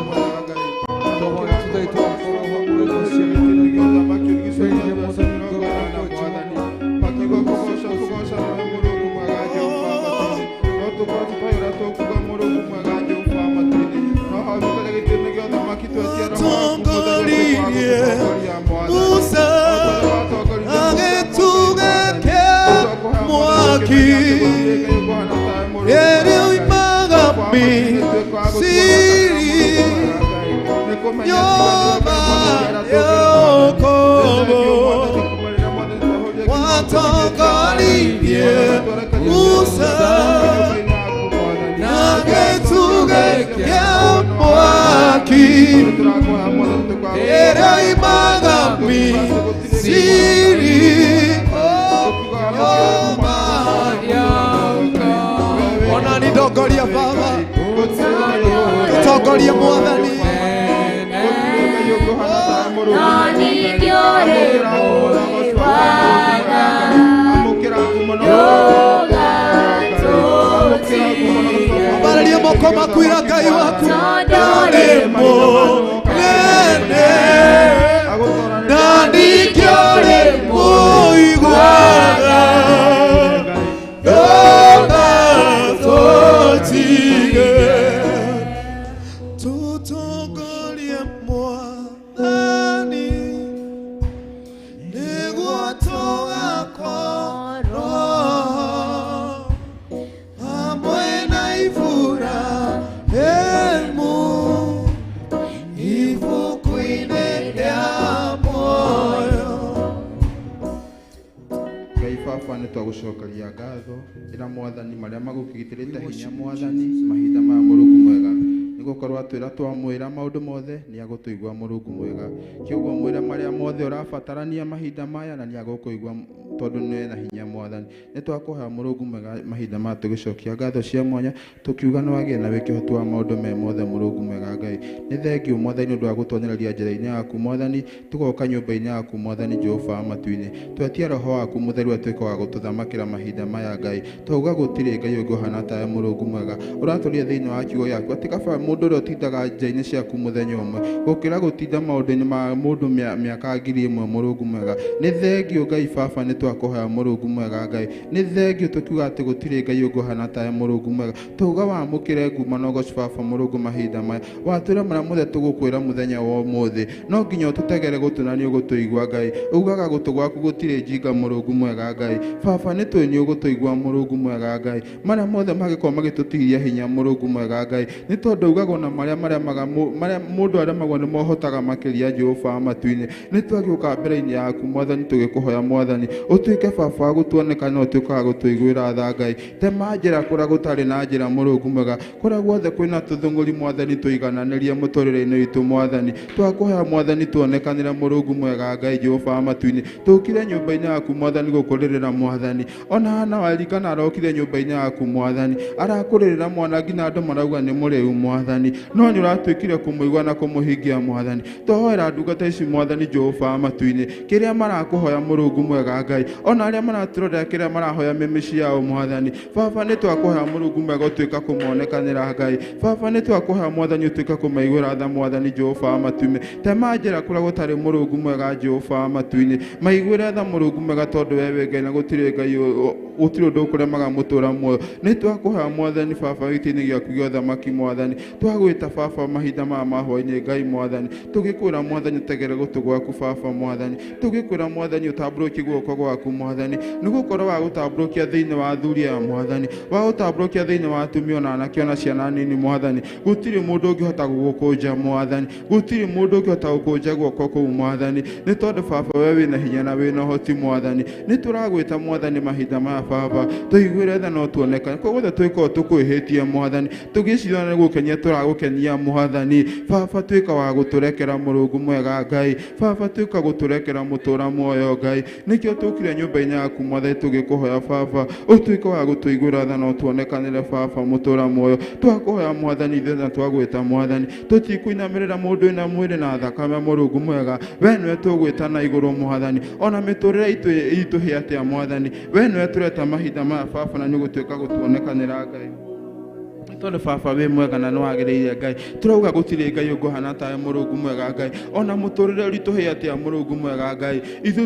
Tongoria Baba, tongoria Mwathani. Ambararia moko maku ira Ngai waku nĩ mũnene na ningĩ ũrĩ mũiguaga ndũgatũtige tũtongorie Mwathani nĩguo tũgakorwo hamwe na Iburahĩmu ibuku-inĩ rĩa muoyo. Ngai Baba nĩ twagũcokeria ngatho ĩra Mwathani marĩa magũkĩgitĩrĩte hinya Mwathani mahinda maya Mũrungu mwega nĩgũkorwo atwĩra twamwĩra maũndũ mothe nĩ agũtũigua Mũrungu mwega kĩũguo mwĩre marĩa mothe ũrabatarania mahinda maya na nĩ agũkũigua tondũ nĩ na hinya Mwathani nĩ twakũhoya Mũrungu mwega mahinda maya tũgĩcokia ngatho cia mwanya tũkiuga nĩ wagĩe na wĩke ũhoti wa maũndũ me mothe Mũrungu mwega Ngai nĩ thengiũ Mwathani nĩ ũndũ wa gũtuonereria njĩra-inĩ yaku Mwathani tũgoka nyũmba-inĩ yaku Mwathani Jehova wa matu-inĩ twetia roho waku mũtheru atuĩke wa gũtũthamakĩra mahinda maya Ngai twauga gũtirĩ Ngai ũngĩ ũhana tawe Mũrungu mwega ũratũria thĩinĩ wa kiugo gĩaku atĩ kaba mũndũ ũrĩa ũtindaga nja-inĩ ciaku mũthenya ũmwe gũkĩra gũtinda maũndũ-inĩ ma mũndũ mĩaka 1000 Mũrungu mwega nĩ thengiũ Ngai Baba nĩ twakũhoya Mũrungu mwega Ngai nĩ thengiũ tũkiuga atĩ gũtirĩ Ngai ũngĩ ũhana tawe Mũrungu mwega twauga wamũkĩre nguma na ũgoci Baba Mũrungu mahinda maya watwĩra marĩa mothe tũgũkwĩra mũthenya wa ũmũthĩ no nginya ũtũtegere gũtũ na nĩ ũgũtũigua Ngai ugaga gũtũ gwaku gũtirĩ njinga Mũrungu mwega Ngai Baba nĩ tũĩ nĩ ũgũtũigua Mũrungu mwega Ngai marĩa mothe mangĩkorwo magĩtũtigia hinya Mũrungu mwega Ngai nĩ tondũ ugaga ona marĩa maremaga marĩa mũndũ aremagwo nĩ mohotaga makĩria Jehova wa matu-inĩ nĩ twagĩũka mbere-inĩ yaku Mwathani tũgĩkũhoya Mwathani ũtuĩke Baba wa gũtuoneka na ũtuĩke wa gũtũiguĩra tha Ngai tema njĩra kũrĩa gũtarĩ na njĩra Mũrungu mwega kũrĩa guothe kwĩna tũthũngũri Mwathani tũigananĩrie mũtũrĩre-inĩ witũ Mwathani twakũhoya Mwathani tuonekanĩre Mũrungu mwega Ngai Jehova wa matu-inĩ tũkire nyũmba-inĩ yaku Mwathani gũkũrĩrĩra Mwathani ona Hana wa Elikana arokire nyũmba-inĩ yaku Mwathani arakũrĩrĩra mwana nginya andũ marauga nĩ mũrĩu Mwathani no nĩ ũratuĩkire kũmũigua na kũmũhingia Mwathani twahoera ndungata ici Mwathani Jehova wa matu-inĩ kĩrĩa marakũhoya Mũrungu mwega Ngai ona arĩa maratũrorera kĩrĩa marahoya mĩmĩciĩ yao Mwathani Baba nĩ twakũhoya Mũrungu mwega ũtuĩka kũmonekanĩra Ngai Baba nĩ twakũhoya Mwathani ũtuĩka kũmaiguĩra tha Mwathani Jehova wa matu-inĩ tema njĩra kũrĩa gũtarĩ Mũrungu mwega Jehova wa matu-inĩ maiguĩre tha Mũrungu mwega tondũ we wĩ Ngai na gũtirĩ Ngai gũtirĩ ũndũ ũkũremaga mũtũra muoyo nĩ twakũhoya Mwathani Baba gĩtĩ-inĩ gĩaku gĩa ũthamaki Mwathani twagwĩta Baba mahinda maya ma hwaĩ-inĩ Ngai Mwathani tũgĩkwĩra Mwathani ũtegere gũtũ gwaku Baba Mwathani tũgĩkwĩra Mwathani ũtambũrũkie guoko gwaku Mwathani nĩ gũkorwo wa gũtambũrũkia thĩinĩ wa athuri aya Mwathani wa gũtambũrũkia thĩinĩ wa atumia ona anake ona ciana nini Mwathani gũtirĩ mũndũ ũngĩhota gũgũkũnja Mwathani gũtirĩ mũndũ ũngĩhota gũkũnja guoko kũu Mwathani nĩ tondũ Baba we wĩna hinya na wĩna ũhoti Mwathani nĩ tũragwĩta Mwathani mahinda maya Baba tũiguĩre tha no tuonekane kwa guothe twĩkorwo tũkwĩhĩtie Mwathani tũgĩciria nĩ gũkenia tũragũkenia Mwathani Baba tuĩka wa gũtũrekera Mũrungu mwega Ngai Baba tuĩka gũtũrekera mũtũra muoyo Ngai nĩkĩo tũkire nyũmba-inĩ yaku Mwathani tũgĩkũhoya Baba ũtuĩke wa gũtũiguĩra tha no tuonekanĩre Baba mũtũra muoyo twakũhoya Mwathani ithuĩ na twagwĩta Mwathani tũtikũinamĩrĩra mũndũ wĩna mwĩrĩ na thakame Mũrungu mwega we nĩwe tũgwĩta na igũrũ Mwathani ona mĩtũrĩre itũ itũhĩ atĩa Mwathani we nĩwe tũreta mahinda maya Baba na nĩ ũgũtuĩka gũtuonekanĩra Ngai. Tondũ baba wĩ mwega na nĩwagĩrĩire Ngai, tũrauga gũtirĩ Ngai ũngũhana tawe Mũrungu mwega Ngai, ona mũtũrĩre ũritũhĩte atĩa Mũrungu mwega Ngai, ithuĩ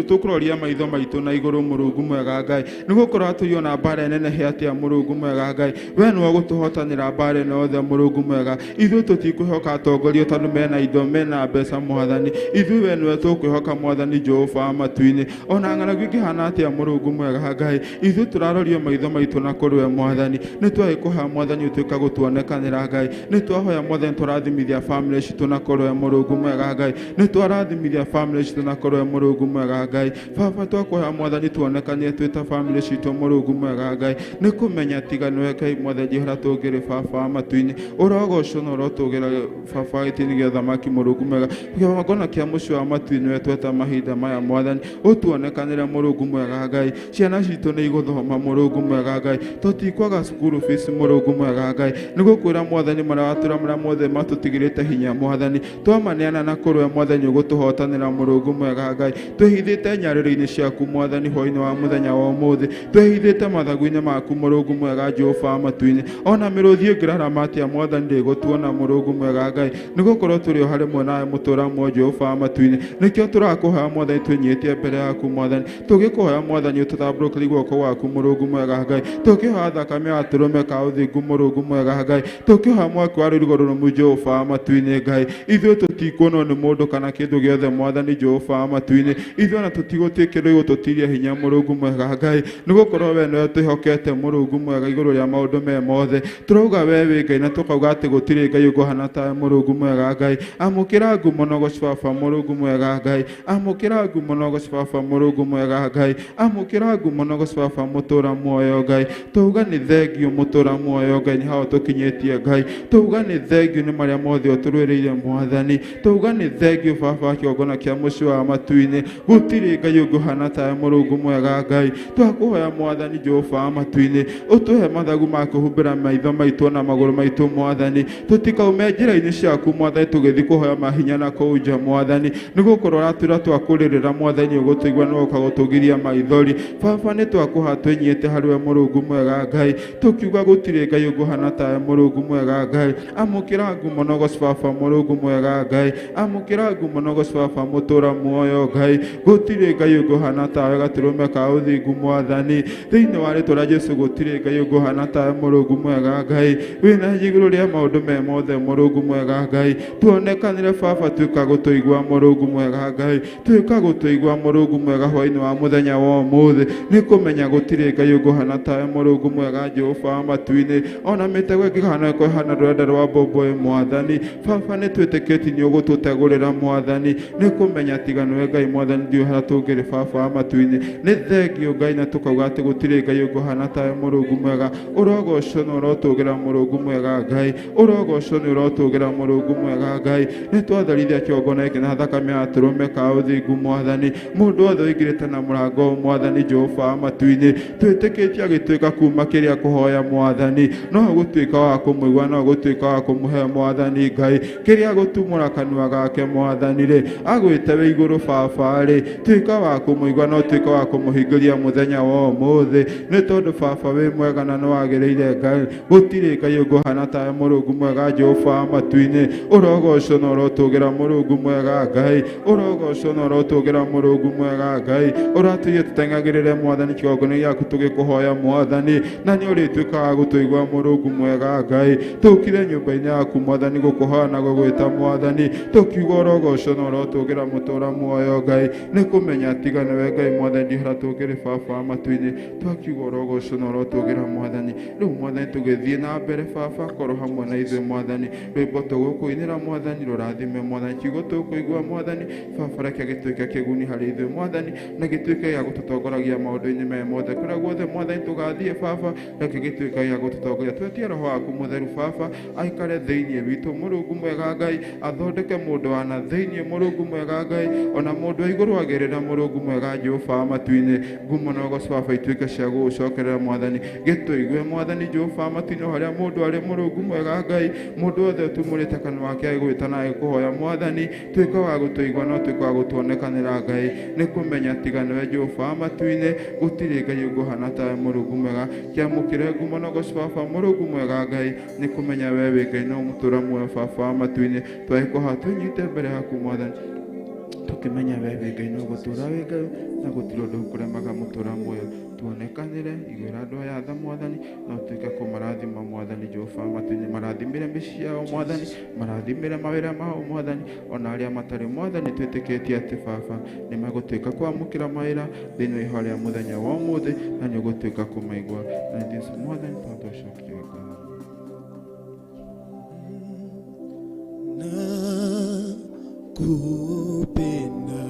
tũkũroria maitho maitũ na igũrũ Mũrungu mwega Ngai, nĩgũkorwo atũi ona mbara ĩnenehe atĩa Mũrungu mwega Ngai, we nĩwe ũgũtũhotanĩra mbara ĩno yothe Mũrungu mwega, ithuĩ tũtikwĩhoka atongoria tondũ mena indo mena mbeca Mwathani, ithuĩ we nĩwe tũkwĩhoka Mwathani Jehova wa matu-inĩ, ona ng'aragu ĩngĩhana atĩa Mũrungu mwega Ngai, ithuĩ tũrarorio maitho maitũ na kũrĩ we Mwathani, nĩtwagĩkũhoya Mwathani ũtuĩka gũtuonekanĩra Ngai, nĩtwahoya Mwathani tũrathimithia bamĩrĩ citũ na kũrĩ we Mũrungu mwega Ngai, nĩtwarathimithia bamĩrĩ citũ na kũrĩ we Mũrungu mwega Ngai, baba twakũhoya Mwathani tuonekanĩre twĩ ta bamĩrĩ citũ Mũrungu mwega Ngai, nĩ kũmenya tiga nĩwe Ngai Mwathani harĩa tũngĩrĩ baba wa matu-inĩ, ũrogocwo na ũrotũgĩra baba gĩtĩ-inĩ gĩa ũthamaki Mũrungu mwega, kĩgongona kĩa mũciĩ wa matu-inĩ nĩwe tweta mahinda maya Mwathani, ũtuonekanĩre Mũrungu mwega Ngai, ciana citũ nĩ igũthoma Mũrungu mwega Ngai, tũtikwaga cukuru fees Mũrungu mwega Ngai, nĩgũkwĩra Mwathani marĩa watwĩra marĩa mothe matũtigĩrĩte hinya Mwathani, twamaneana na kũrĩ we Mwathani ũgũtũhotanĩra Mũrungu mwega Ngai, twĩhithĩte nyarĩrĩ-inĩ ciaku Mwathani hwaĩ-inĩ wa mũthenya wa ũmũthĩ, twĩhithĩte mathagu-inĩ maku Mũrungu mwega Jehova wa matu-inĩ, ona mĩrũthi ĩngĩrarama atĩa Mwathani ndĩgũtuona Mũrungu mwega Ngai, nĩgũkorwo tũrĩ o harĩ mwe nawe mũtũra muoyo Jehova wa matu-inĩ, nĩkĩo tũrakũhoya Mwathani twĩnyihĩtie mbere yaku Mwathani, tũgĩkũhoya Mwathani ũtũtambũrũkĩrie guoko gwaku Mũrungu mwega Ngai, tũkĩhoya thakame ya gatũrũme ka ũthingu Mũrungu mwega Ngai, tũkĩhoya mwaki wa rũirigo rũrũmu Jehova wa matu-inĩ Ngai, ithuĩ tũtikuonwo nĩ mũndũ kana kĩndũ gĩothe Mwathani Jehova wa matu-inĩ, ithuĩ ona tũtigũtuĩkĩrwo kĩndũ gĩgũtũtiria hinya Mũrungu mwega Ngai, nĩgũkorwo we nĩwe twĩhokete Mũrungu mwega igũrũ rĩa maũndũ me mothe, tũrauga we wĩ Ngai na tũkauga atĩ gũtirĩ Ngai ũngũhana tawe Mũrungu mwega Ngai, amũkĩra ngumo na ũgoci baba Mũrungu mwega Ngai, amũkĩra ngumo na ũgoci baba Mũrungu mwega Ngai, amũkĩra ngumo na ũgoci baba mũtũra muoyo Ngai, tũuga nĩ thengio mũtũra muoyo Ngai nĩ hao tũkinyĩtie Ngai, tũuga nĩ thengio nĩ marĩa mothe ũtũrwĩrĩire Mwathani, tũuga nĩ thengio baba kĩgongona kĩa mũciĩ wa matu-inĩ, gũtirĩ Ngai ũngũhana tawe Mũrungu mwega Ngai, twakũhoya Mwathani Jehova wa matu-inĩ, ũtũhe mathagu ma kũhumbĩra maitho maitũ na magũrũ maitũ Mwathani, tũtikaume njĩra-inĩ ciaku Mwathani tũgĩthiĩ kũhoya mahinya na kũu nja Mwathani, nĩgũkorwo ũratwĩra twakũrĩrĩra Mwathani ũgũtũigua na ũgũtũgiria maithori, baba nĩ twakũha twĩnyihĩte harĩ we Mũrungu mwega Ngai, tũkiuga gũtirĩ Ngai ũngũhana tawe Mũrungu mwega Ngai, amũkĩra ngumo na ũgoci baba Mũrungu mwega Ngai, amũkĩra ngumo na ũgoci baba mũtũra muoyo Ngai, gũtirĩ Ngai ũngũhana tawe gatũrũme ka ũthingu Mwathani, thĩinĩ wa rĩtwa rĩa Jesũ gũtirĩ Ngai ũngũhana tawe Mũrungu mwega Ngai, wĩna hinya igũrũ rĩa maũndũ me mothe Mũrungu mwega Ngai, tuonekanĩre baba tuĩka gũtũigua Mũrungu mwega Ngai, tuĩka gũtũigua Mũrungu mwega hwaĩ-inĩ wa mũthenya wa ũmũthĩ, nĩ kũmenya gũtirĩ Ngai ũngũhana tawe Mũrungu mwega Jehova wa matu-inĩ, ona mĩtego ĩngĩhana ĩkorwo ĩhana rũrenda rwa mbombo Mwathani, baba nĩ twĩtĩkĩtie nĩ ũgũtũtegũrĩra Mwathani, nĩ kũmenya tiga nĩwe Ngai Mwathani ndiũĩ harĩa tũngĩrĩ baba wa matu-inĩ, nĩ thengio Ngai na tũkauga atĩ gũtirĩ Ngai ũngũhana tawe Mũrungu mwega, ũrogocwo na ũrotũgĩra Mũrungu mwega Ngai, ũrogocwo nĩ ũrotũgĩra Mũrungu mwega Ngai, nĩ twatharithia kĩgongona gĩkĩ na thakame ya gatũrũme ka ũthingu Mwathani, mũndũ wothe ũingĩrĩte na mũrango Mwathani Jehova wa matu-inĩ, twĩtĩkĩtie agĩtuĩka kuma kĩrĩa kũhoya Mwathani, no gũtuĩka wa kũmũigua no gũtuĩka wa kũmũhe Mwathani Ngai, kĩrĩa gũtumũra kanua gake Mwathani rĩ, agwĩte wĩ igũrũ baba rĩ, tuĩka wa kũmũigua no tuĩka wa kũmũhingĩria mũthenya wa ũmũthĩ, nĩ tondũ baba wĩ mwega na nĩwagĩrĩire Ngai, gũtirĩ Ngai ũngũhana tawe Mũrungu mwega Jehova wa matu-inĩ, ũrogocwo na ũrotũgĩra Mũrungu mwega Ngai, ũrogocwo na ũrotũgĩra Mũrungu mwega Ngai, ũratũire tũteng'agĩrĩre Mwathani kĩgongona gĩaku tũgĩkũhoya Mwathani, na nĩ ũrĩtuĩkaga wa gũtũigua Mũrungu mwega Ngai, tũkire nyũmba-inĩ yaku Mwathani gũkũhoya na gũgwĩta Mwathani, tũkiuga ũrogocwo na ũrotũgĩra mũtũra muoyo Ngai, nĩ kũmenya tiga nĩwe Ngai Mwathani harĩa tũngĩrĩ baba wa matu-inĩ, twakiuga ũrogocwo na ũrotũgĩra Mwathani, rĩu Mwathani tũgĩthiĩ na mbere baba korwo hamwe na ithuĩ Mwathani, rwĩmbo tũgũkũinĩra Mwathani rũrathime Mwathani, kiugo tũkũigua Mwathani baba reke gĩtuĩke kĩguni harĩ ithuĩ Mwathani, na gĩtuĩke gĩa gũtũtongoragia maũndũ-inĩ me mothe kũrĩa guothe Mwathani tũgathiĩ baba, reke gĩtuĩke gĩa gũtũtongoria, twetie roho waku mũtheru baba aikare thĩinĩ witũ Mũrungu mwega Ngai, athondeke mũndũ wa na thĩinĩ Mũrungu mwega Ngai, ona mũndũ wa igũrũ agĩrĩra Mũrungu mwega Jehova wa matu-inĩ, ngumo na ũgoci baba ituĩke cia gũgũcokerera Mwathani, gĩtũigue Mwathani Jehova wa matu-inĩ o harĩa mũndũ arĩ Mũrungu mwega Ngai, mũndũ wothe ũtumũrĩte kanua gake agĩgwĩta na agĩkũhoya Mwathani, tuĩka wa gũtũigua no tuĩka wa gũtuonekanĩra Ngai, nĩ kũmenya tiga nĩwe Jehova wa matu-inĩ, gũtirĩ Ngai ũngũhana tawe Mũrungu mwega, kĩamũkĩre ngumo na ũgoci baba Jehova Mũrungu mwega Ngai nĩ kũmenya we wĩ Ngai no mũtũra muoyo baba wa matu-inĩ twahĩkwo twĩnyite mbere yaku mwathani tukimenya we wĩ Ngai no gũtũra wĩ Ngai na gũtirĩ ũndũ ũkũremaga mũtũra muoyo tuonekanĩre igwĩra andũ aya tha mwathani na ũtuĩke kũmarathima mwathani Jehova matu-inĩ marathimĩre mĩciĩ yao mwathani marathimĩre mawĩra mao mwathani ona arĩa matarĩ mwathani twĩtĩkĩtie atĩ baba nĩ megũtuĩka kwamũkĩra mawĩra thĩinĩ wa ihoya rĩa mũthenya wa ũmũthĩ na nĩ ũgũtuĩka kũmaigua na Jesũ mwathani tondũ ũcokie ngatho. Nakupenda,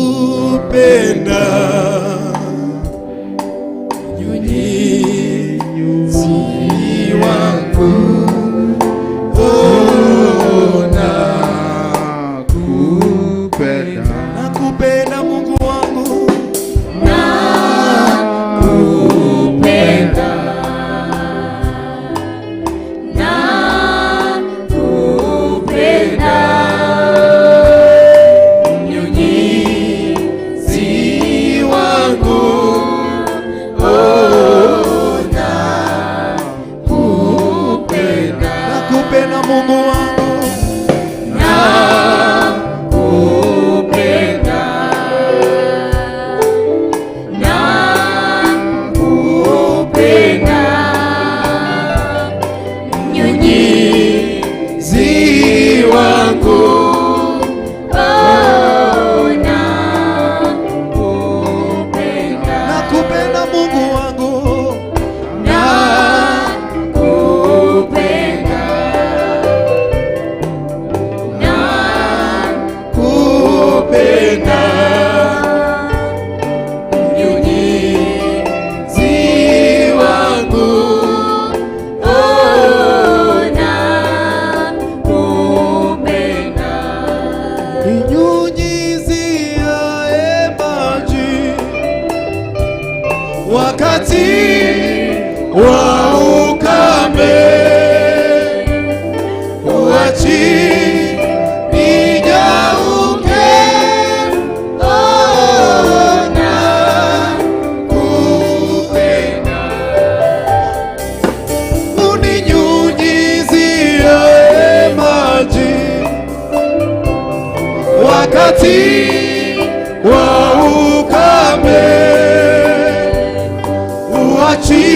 nakupenda, mnyunyizi wangu, oh, Nakupenda, nakupenda Mungu wangu, Nakupenda, nakupenda, mnyunyizi wangu, oh, nakupenda, nakupenda Mungu wangu, nakupenda, nakupenda, mnyunyizi wangu, oh, nakupenda, nakupenda Mungu wangu, nakupenda, nakupenda, mnyunyizi wangu, oh, nakupenda, ninyunyiziaye maji wakati wa ukame, huachi ninyauke, oh, nakupenda, uninyunyiziaye maji wakati wa ukame, uachi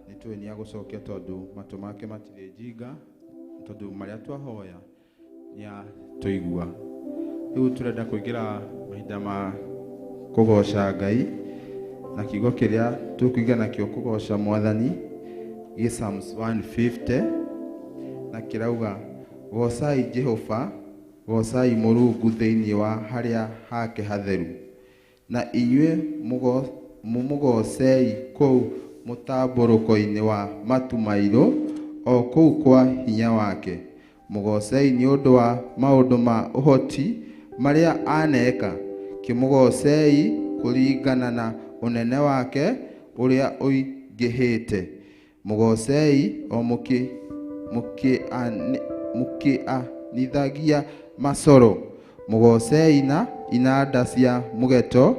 Nĩ tũĩ nĩ agũcokia tondũ matũ make matirĩ njinga, tondũ marĩa twahoya nĩ atũigua. Rĩu tũrenda kũingĩra mahinda ma kũgoca Ngai, na kiugo kĩrĩa tũkũingĩra nakĩo kũgoca Mwathani gĩ Psalms 150, na kĩrauga gocai Jehova, gocai Mũrungu thĩinĩ wa harĩa hake hatheru, na inyuĩ mũmũgocei kũu mũtambũrũko-inĩ wa matu mairũ, o kũu kwa hinya wake. Mũgocei nĩ ũndũ wa maũndũ ma ũhoti marĩa aneka, kĩmũgocei kũringana na ũnene wake ũrĩa ũingĩhĩte. Mũgocei o mũkĩanithagia macoro, mũgocei na inanda cia mũgeto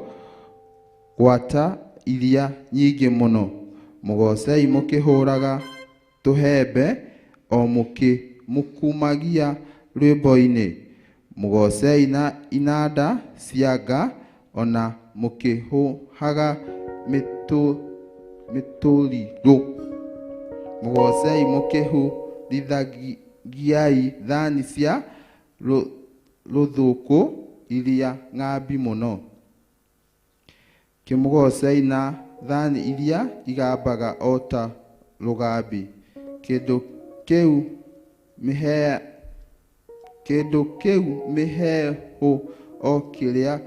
gwata iria nyingĩ mũno. Mũgocei mũkĩhũraga tũhembe, o mũkĩmũkumagia rwĩmbo-inĩ. Mũgocei na inanda cia nga, ona mũkĩhuhaga mĩtũrirũ. Mũgocei mũkĩhũrithagiai thani cia rũthuku iria ng'ambi mũno. Kĩmũgocei na thani iria igambaga o ta rũgambi. Kĩndũ kĩu mĩheehũ o kĩrĩa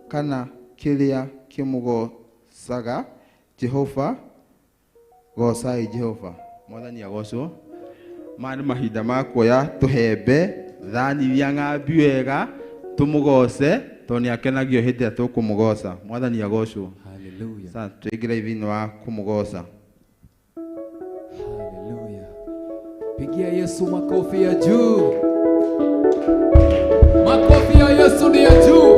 kana kĩrĩa kĩmũgocaga Jehova. Gocai Jehova. Mwathani agocwo. Maya nĩ mahinda ma kuoya tũhembe, thani iria ng'ambi wega, tũmũgoce tondũ nĩ akenagio hĩndĩ ĩrĩa tũkũmũgoca. Mwathani agocwo. Hallelujah. Sasa tuingire thĩinĩ wa kũmũgoca. Hallelujah. Pigia Yesu makofi ya juu. Makofi ya Yesu ni ya juu.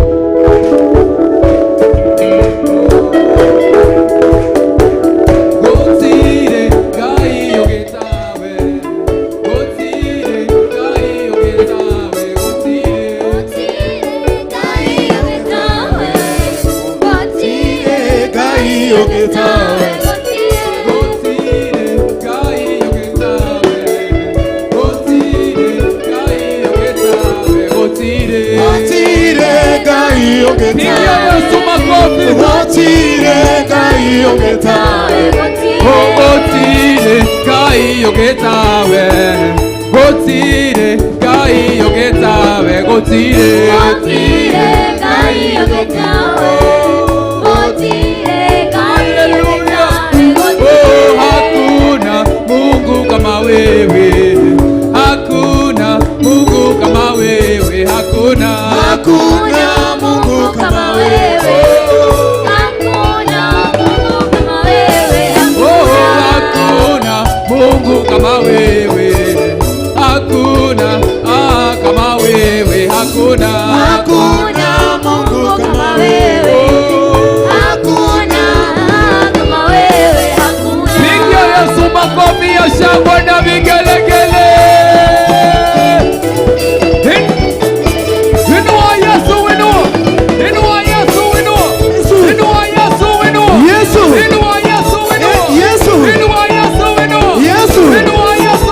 Gotire Ngai ũgĩtawe. Gotire Ngai ũgĩtawe. Gotire. Ngai ũgĩtawe. Gotire Ngai ũgĩtawe. Gotire Ngai ũgĩtawe. Gotire. Gũtirĩ Ngai Pigia ũngĩtawe. Yesu makofi. Gũtirĩ Ngai ũngĩtawe. Gotire Ngai ũgĩtawe. Gotire Ngai ũgĩtawe. Gotire. Oh, hakuna Mungu kama wewe. Hakuna Mungu kama wewe. Hakuna. Hakuna Mungu kama wewe. Oh, hakuna Mungu kama wewe. Hakuna kama wewe. Hakuna. Hakuna Mungu kama wewe. Oh. Hakuna Pigia Yesu makofi ya shangwe na vigelegele. Inua Yesu, inua. Inua Yesu, inua. Inua Yesu, inua. Yesu. Inua Yesu, inua. Yesu. Inua Yesu, inua. Yesu. Inua Yesu,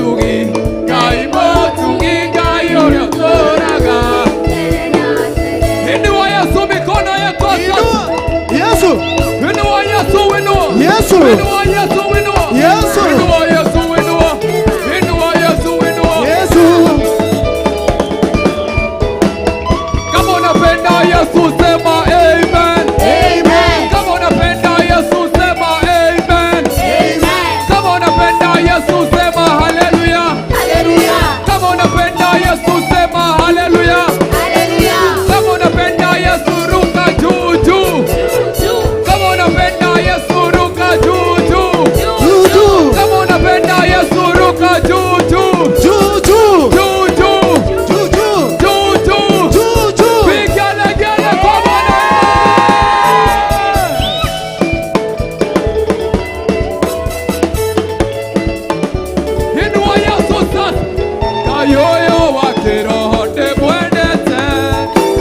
mũtugi, Ngai mũtugi, Ngai ũrĩa ũtũũraga. Inua Yesu mikono yako sasa. Yesu. Inua Yesu, inua. Yesu. Inua Yesu, inua. Yesu. Inua Yesu, inua. Inua Yesu, inua. Yesu. Kama unapenda Yesu sema amen. Amen. Kama unapenda Yesu sema amen. Amen. Kama unapenda Yesu sema haleluya. Hallelujah. Kama unapenda Yesu sema haleluya. Hallelujah. Kama unapenda Yesu ruka juu juu. Juu, Kama unapenda Yesu ruka juu juu. juu, Juu Kama unapenda Yesu ruka juu juu. juu. Juu juu. Juu juu. Juu juu. Juu juu. Juu juu. Vigelegele kwa Bwana. Inua Yesu sasa. Kayoyo wa kiroho ndimwendete.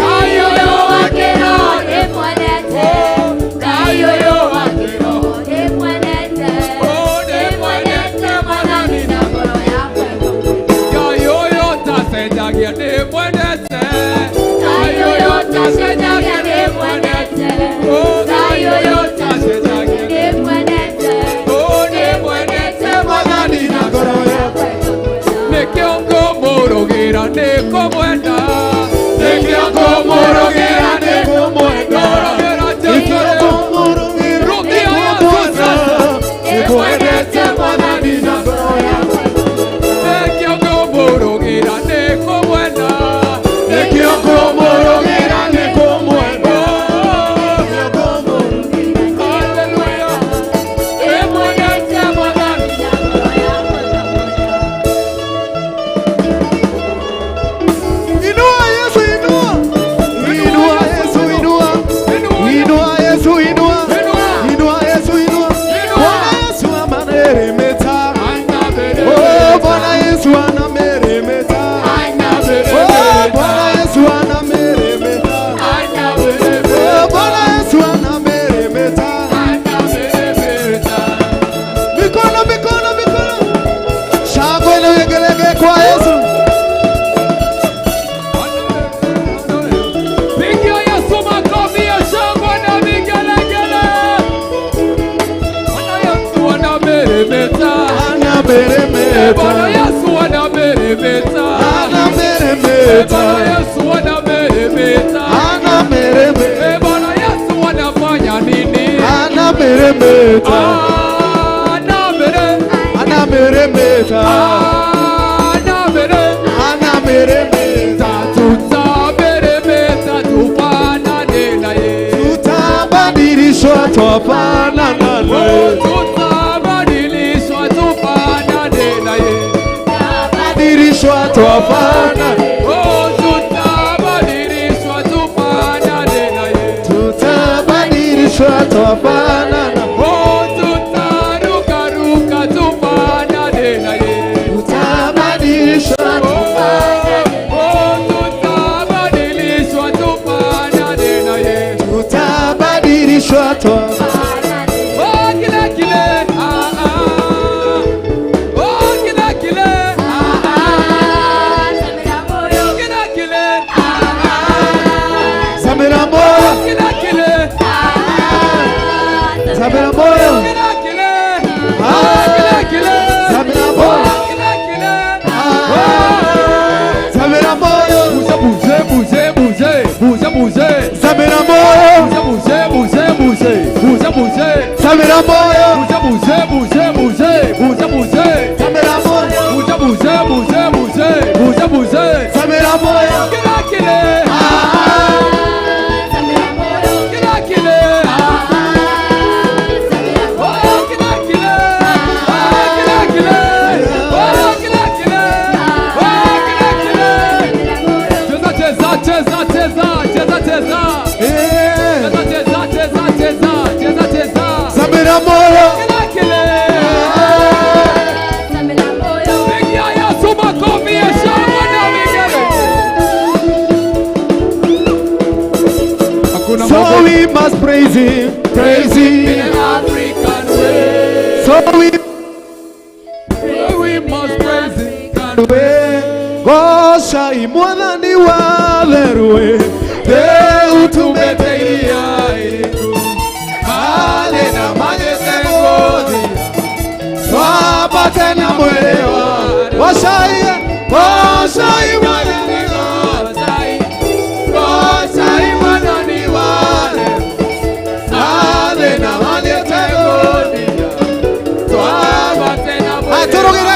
Kayoyo wa kiroho ndimwendete. Kayoyo wa kiroho ndimwendete. Ndimwendete Mwathani na ngoro yakwa ĩmwe. Kayoyo tacenjagia ndimwendete. Kayoyo tacenjagia ndimwendete. Kayoyo tacenjagia ndimwendete. Oh, ndimwendete Mwathani na ngoro yakwa ĩmwe. Nĩkĩo ngũmũrũgĩra nĩngũmwenda. Nĩkĩo ngũmũrũgĩra nĩngũmwenda. Rũgĩra Jesũ rĩu. Rukia Yesu sasa. Ndimwendete Mwathani na ngoro yakwa ĩmwe. Nĩkĩo ngũmũrũgĩra nĩngũmwenda. Nĩkĩo ngũmũrũgĩra nĩngũmwenda. Haleluya. Ndimwendete Mwathani. Na ngoro yakwa ĩmwe. Inua Yesu inua. Inua Yesu inua. Inua Yesu inua. Inua Yesu inua. Bwana Yesu anameremeta. Oh, Bwana Yesu anameremeta. Oh, Bwana Yesu anameremeta. Oh, Bwana Yesu anameremeta. Mikono, mikono, mikono. Shangwe na vigelegele kwa Yesu. Pigia Yesu makofi ya shangwe na vigelegele. Bwana Yesu anameremeta. Anameremeta. Bwana Yesu anameremeta. Anameremeta. Bwana Yesu anameremeta. Anameremeta. Bwana Yesu anafanya nini? Anameremeta. Anamere, Anameremeta. anamere. Anameremeta. Tutameremeta tufanane naye. Tutabadilishwa twafanana naye. Tutabadilishwa tufanane naye. Badilishwa twafanana. Oh, tutabadilishwa tufanane naye. Tutabadilishwa twafanana. Oh, tutarukaruka tufanane naye. Tutabadilishwa Oh, tutabadilishwa tufanane naye. tutabadilishwa twafanana. Oh, kile kile, ah, ah. Oh, kile kile, ah, ah. Kile kile, ah, ah. Samira moyo. Kile kile, Goca mwathani wa therue utumete iria iriku male na manyete gothira twambate na mwĩrĩ wa Gocai Gocai mwathani Gocai Gocai mwathani wa therue na manyete gothira twambate na mwĩrĩ Rũgĩra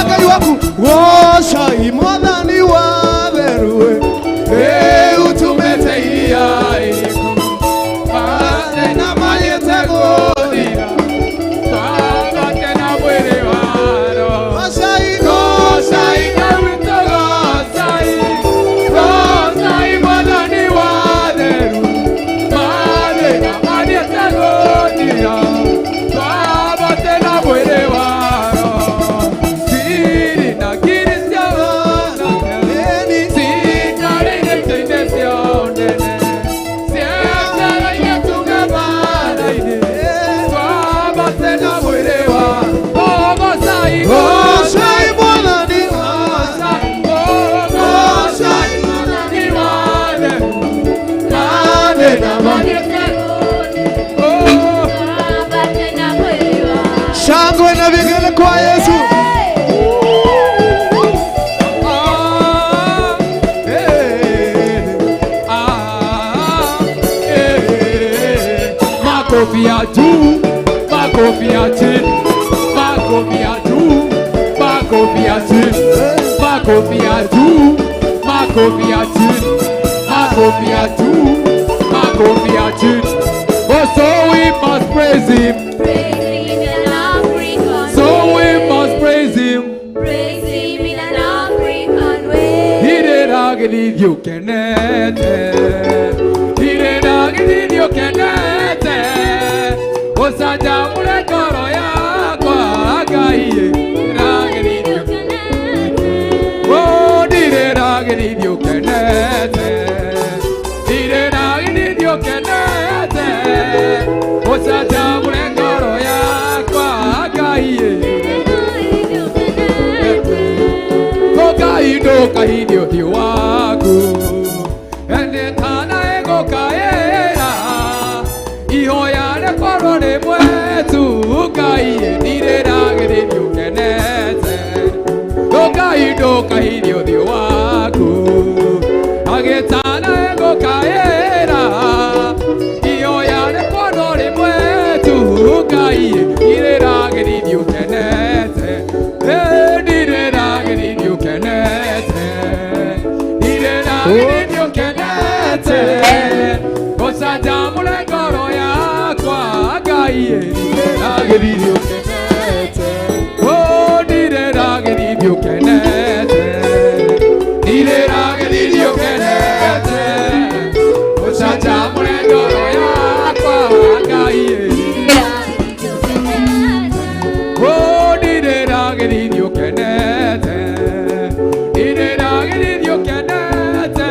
Ngai waku Gocai mwathani wa therue utumete iria iriku male na manyete gothira twambate na mwĩrĩ wa Roho. Gocai Gocai Gocai Gocai mwathani wa theru male na manyete gothira twambate na mwĩrĩ wa Roho. Kiri na kiri cia cikarĩ itĩ-inĩ cia ũnene cietereire tuge mbaara-inĩ twambate na mwĩrĩ wa Roho. Gocai Gocai mwathani Gocai mwathani wa theru male na manyete Shangwe na vigele kwa Yesu. Makofi ya juu, makofi ya chini, makofi ya juu, makofi ya chini, makofi ya juu, makofi ya chini, makofi ya juu, makofi ya chini. Oh, so we must praise him. So we must praise him. Praise him in an African way. Ireragithithio kenete, ireragithithio kenete, ucanjamũre ngoro yakwa Ngai ireragithithio Oh, ndireragithithio kenete, ndireragithithio kenete, ucanjamũre ngoro yakwa Ngai ndũkahithie ũthiũ waku ĩndĩ ĩgũkaĩra ihoya rĩkorwo rĩmwe tu Ngai ndirĩragĩrĩrio ũkenete ndũkahithie ũthiũ waku agĩtana ĩgũkaĩra ihoya rĩkorwo rĩmwe tu Ngai ndirĩragĩrĩrio ũkenete ndirĩragĩrĩrio ũkenete ndirĩragĩrĩrio ũkenete ũcanjamũre ngoro yakwa Ngai ndirĩragĩrĩrio ũkenete oh ndirĩragĩrĩrio ũkenete ndirĩragĩrĩrio ũkenete ũcanjamũre ngoro yakwa Ngai oh ndirĩragĩrĩrio ũkenete ndirĩragĩrĩrio ũkenete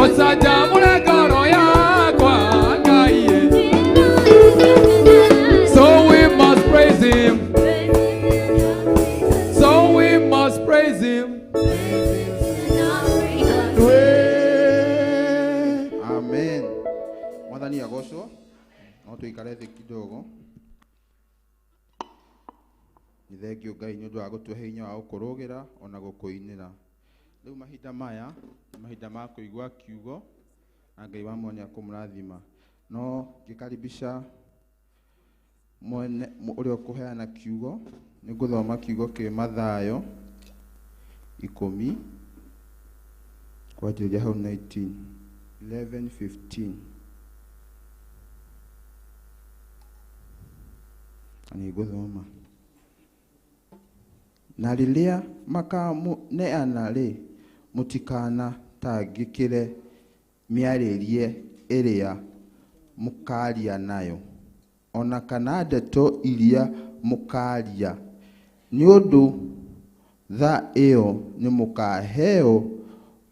ũcanjamũre ngoro yakwa Ngai. So we must praise him. So we must praise him. Amen. Mwathani agocwo. No tuikare thĩ kidogo. Nĩ thengio Ngai nĩ ũndũ wa gũtũhe hinya wa gũkũrũgĩra ona gũkũinĩra. Rĩu mahinda maya nĩ mahinda ma kũigua kiugo na Ngai wa mwanya kũmũrathima. No ngĩkaribisha mwene ũrĩa ũkũheana kiugo nĩ ngũthoma kiugo kĩ Mathayo 10 kwanjĩrĩria hau 19 11 15 na nĩ ngũthoma. Na rĩrĩa makamũneana rĩ, mũtikanatangĩkĩre mĩarĩrie ĩrĩa mũkaaria nayo ona kana ndeto iria mũkaaria, nĩ ũndũ thaa ĩyo nĩ mũkaheo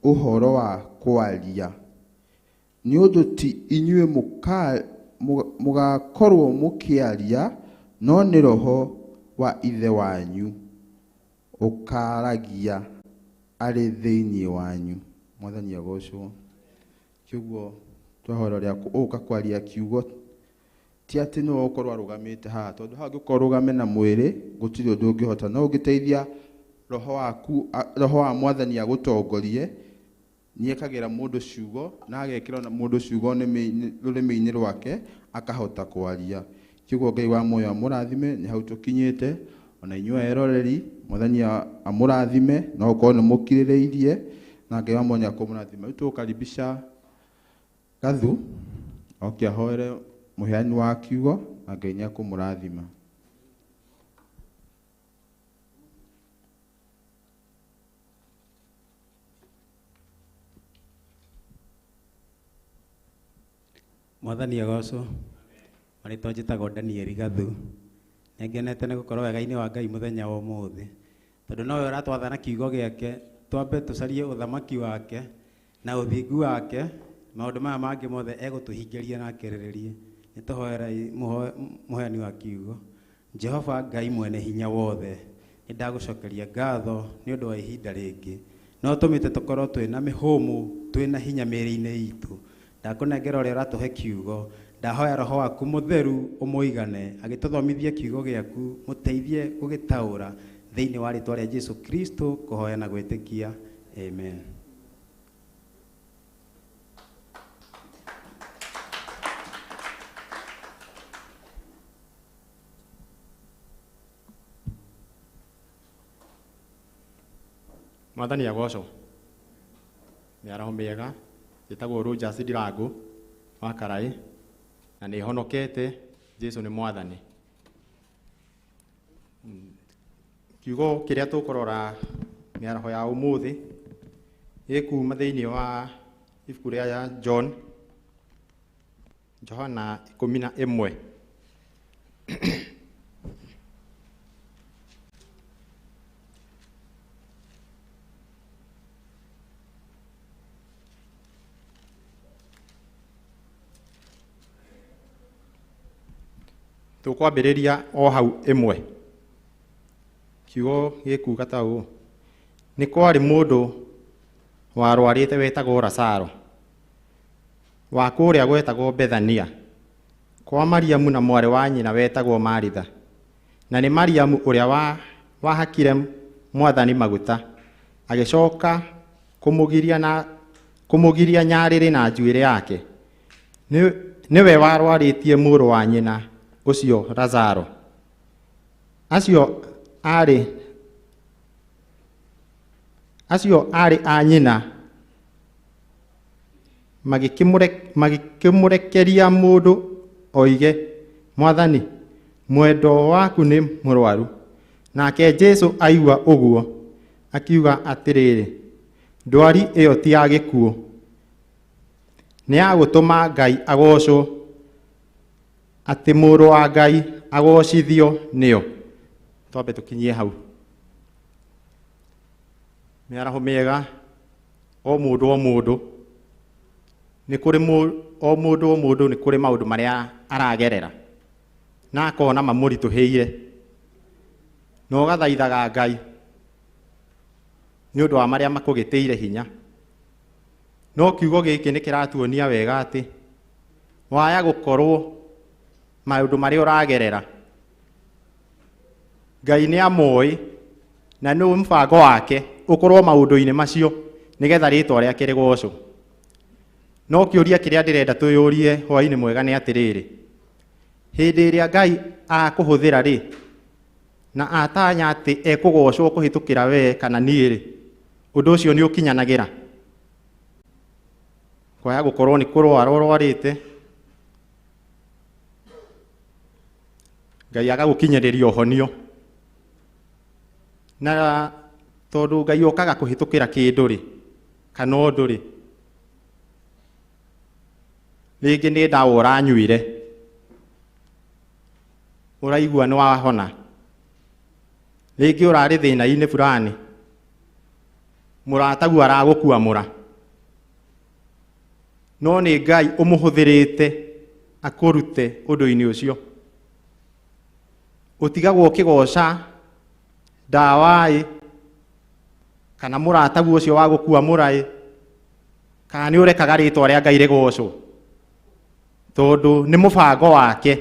ũhoro wa kwaria, nĩ ũndũ ti inyuĩ mũgakorwo mũkĩaria, no nĩ Roho wa Ithe wanyu ũkaaragia Arĩ thĩinĩ wanyu. Mwathani agocwo. Kĩguo twahora ũrĩa ũka kwaria kiugo ti atĩ nĩwe ũkorwo arũgamĩte haha, tondũ haha ũngĩkorwo ũrũgame na mwĩrĩ gũtirĩ ũndũ ũngĩhota, no ũngĩteithia roho waku, roho wa mwathani agũtongorie. Nĩekagĩra mũndũ ciugo na agekĩra ona mũndũ ciugo rũrĩmĩ-inĩ rwake akahota kwaria. Kĩguo Ngai wa muoyo amũrathime. Nĩ hau tũkinyĩte. Ona inyuĩ eroreri, mwathani amũrathime, no ũkorwo nĩ mũkirĩrĩirie, na Ngai wa muoyo nĩakũmũrathima. Rĩu tũgũkaribisha Gathu oke ahoere mũheani wa kiugo, na Ngai nĩakũmũrathima. Mwathani agocwo. Marĩtwa njĩtagwo Daniel Gathu. Nĩngenete nĩ gũkorwo wega-inĩ wa Ngai mũthenya wa ũmũthĩ, tondũ nowe ũratwatha na kiugo gĩake twambe tũcarie ũthamaki wake na ũthingu wake, maũndũ maya mangĩ mothe egũtũhingĩria na akĩrĩrĩrie. Nĩtũhoerai mũheani wa kiugo. Jehova Ngai mwene hinya wothe, nĩndagũcokeria ngatho nĩ ũndũ wa ihinda rĩngĩ no tũmĩte tũkorwo twĩna mĩhũmũ, twĩna hinya mĩĩrĩ-inĩ itũ. Ndakũnengera ũrĩa ũratũhe kiugo, ndahoya roho waku mũtheru ũmũigane agĩtũthomithia kiugo gĩaku, mũteithie gũgĩtaũra thĩinĩ wa rĩtwa rĩa Jesu Kristo, kũhoya na gwĩtĩkia, amen. Mwathani agocwo. Mĩaraho mĩega. Njĩtagwo Rogers Ndirango wa Karaĩ, na nĩ honokete. Jesu nĩ mwathani. Kiugo kĩrĩa tũkũrora mĩaraho ya ũmũthĩ gĩkuma thĩinĩ wa ibuku rĩa John, Johana 11. Tũkwambĩrĩria o hau 1. Kiugo gĩkuga ta ũũ: nĩ kwarĩ mũndũ warwarĩte wetagwo Lazaro, wa kũrĩa gwetagwo Bethania, kwa Mariamu na mwarĩ wa nyina wetagwo Maritha. Na nĩ Mariamu ũrĩa wahakire mwathani maguta, agĩcoka kũmũgiria nyarĩrĩ na njuĩrĩ yake. Nĩwe warwarĩtie mũrũ wa nyina ũcio Lazaro. Acio aarĩ a nyina magĩkĩmũrekeria mũndũ oige, Mwathani, mwendo waku nĩ mũrwaru. Nake Jesu aigua ũguo akiuga atĩrĩrĩ, ndwari ĩyo ti ya gĩkuũ, nĩ ya gũtũma Ngai agocwo, atĩ mũrũ wa Ngai agocithio nĩyo. Twambe tũkinyie hau. Mĩaraho mĩega. O mũndũ o mũndũ nĩ kũrĩ o mũndũ o mũndũ nĩ kũrĩ maũndũ marĩa aragerera na akona mamũritũhĩire, na ũgathaithaga Ngai nĩ ũndũ wa marĩa makũgĩtĩire hinya. No kiugo gĩkĩ nĩ kĩratuonia wega atĩ waya gũkorwo maũndũ marĩa ũragerera, Ngai nĩ amoĩ na nĩ mũbango wake ũkorwo maũndũ-inĩ macio nĩgetha rĩtwa rĩake rĩgocwo. No kĩũria kĩrĩa ndĩrenda twĩyũrie hwaĩ-inĩ mwega nĩ atĩrĩrĩ, hĩndĩ ĩrĩa Ngai akũhũthĩra rĩ, na atanya atĩ ekũgocwo kũhĩtũkĩra we kana niĩ rĩ, ũndũ ũcio nĩ ũkinyanagĩra? Kwaya gũkorwo nĩ kũrwara ũrwarĩte, Ngai agagũkinyĩrĩria ũhonio. Na tondũ Ngai okaga kũhĩtũkĩra kĩndũ rĩ, kana ũndũ rĩ, rĩngĩ nĩ ndawa ũranyuire, ũraigua nĩ wahona, rĩngĩ ũrarĩ thĩna-inĩ fulani, mũrataguo aragũkuamũra, no nĩ Ngai ũmũhũthĩrĩte akũrute ũndũ-inĩ ũcio. Ũtigagwo ũkĩgoca ndawa ĩ, Kana mũrataguo ũcio wa gũkua mũraĩ, kana nĩ ũrekaga rĩtwa rĩa Ngai rĩgocwo? Tondũ nĩ mũbango wake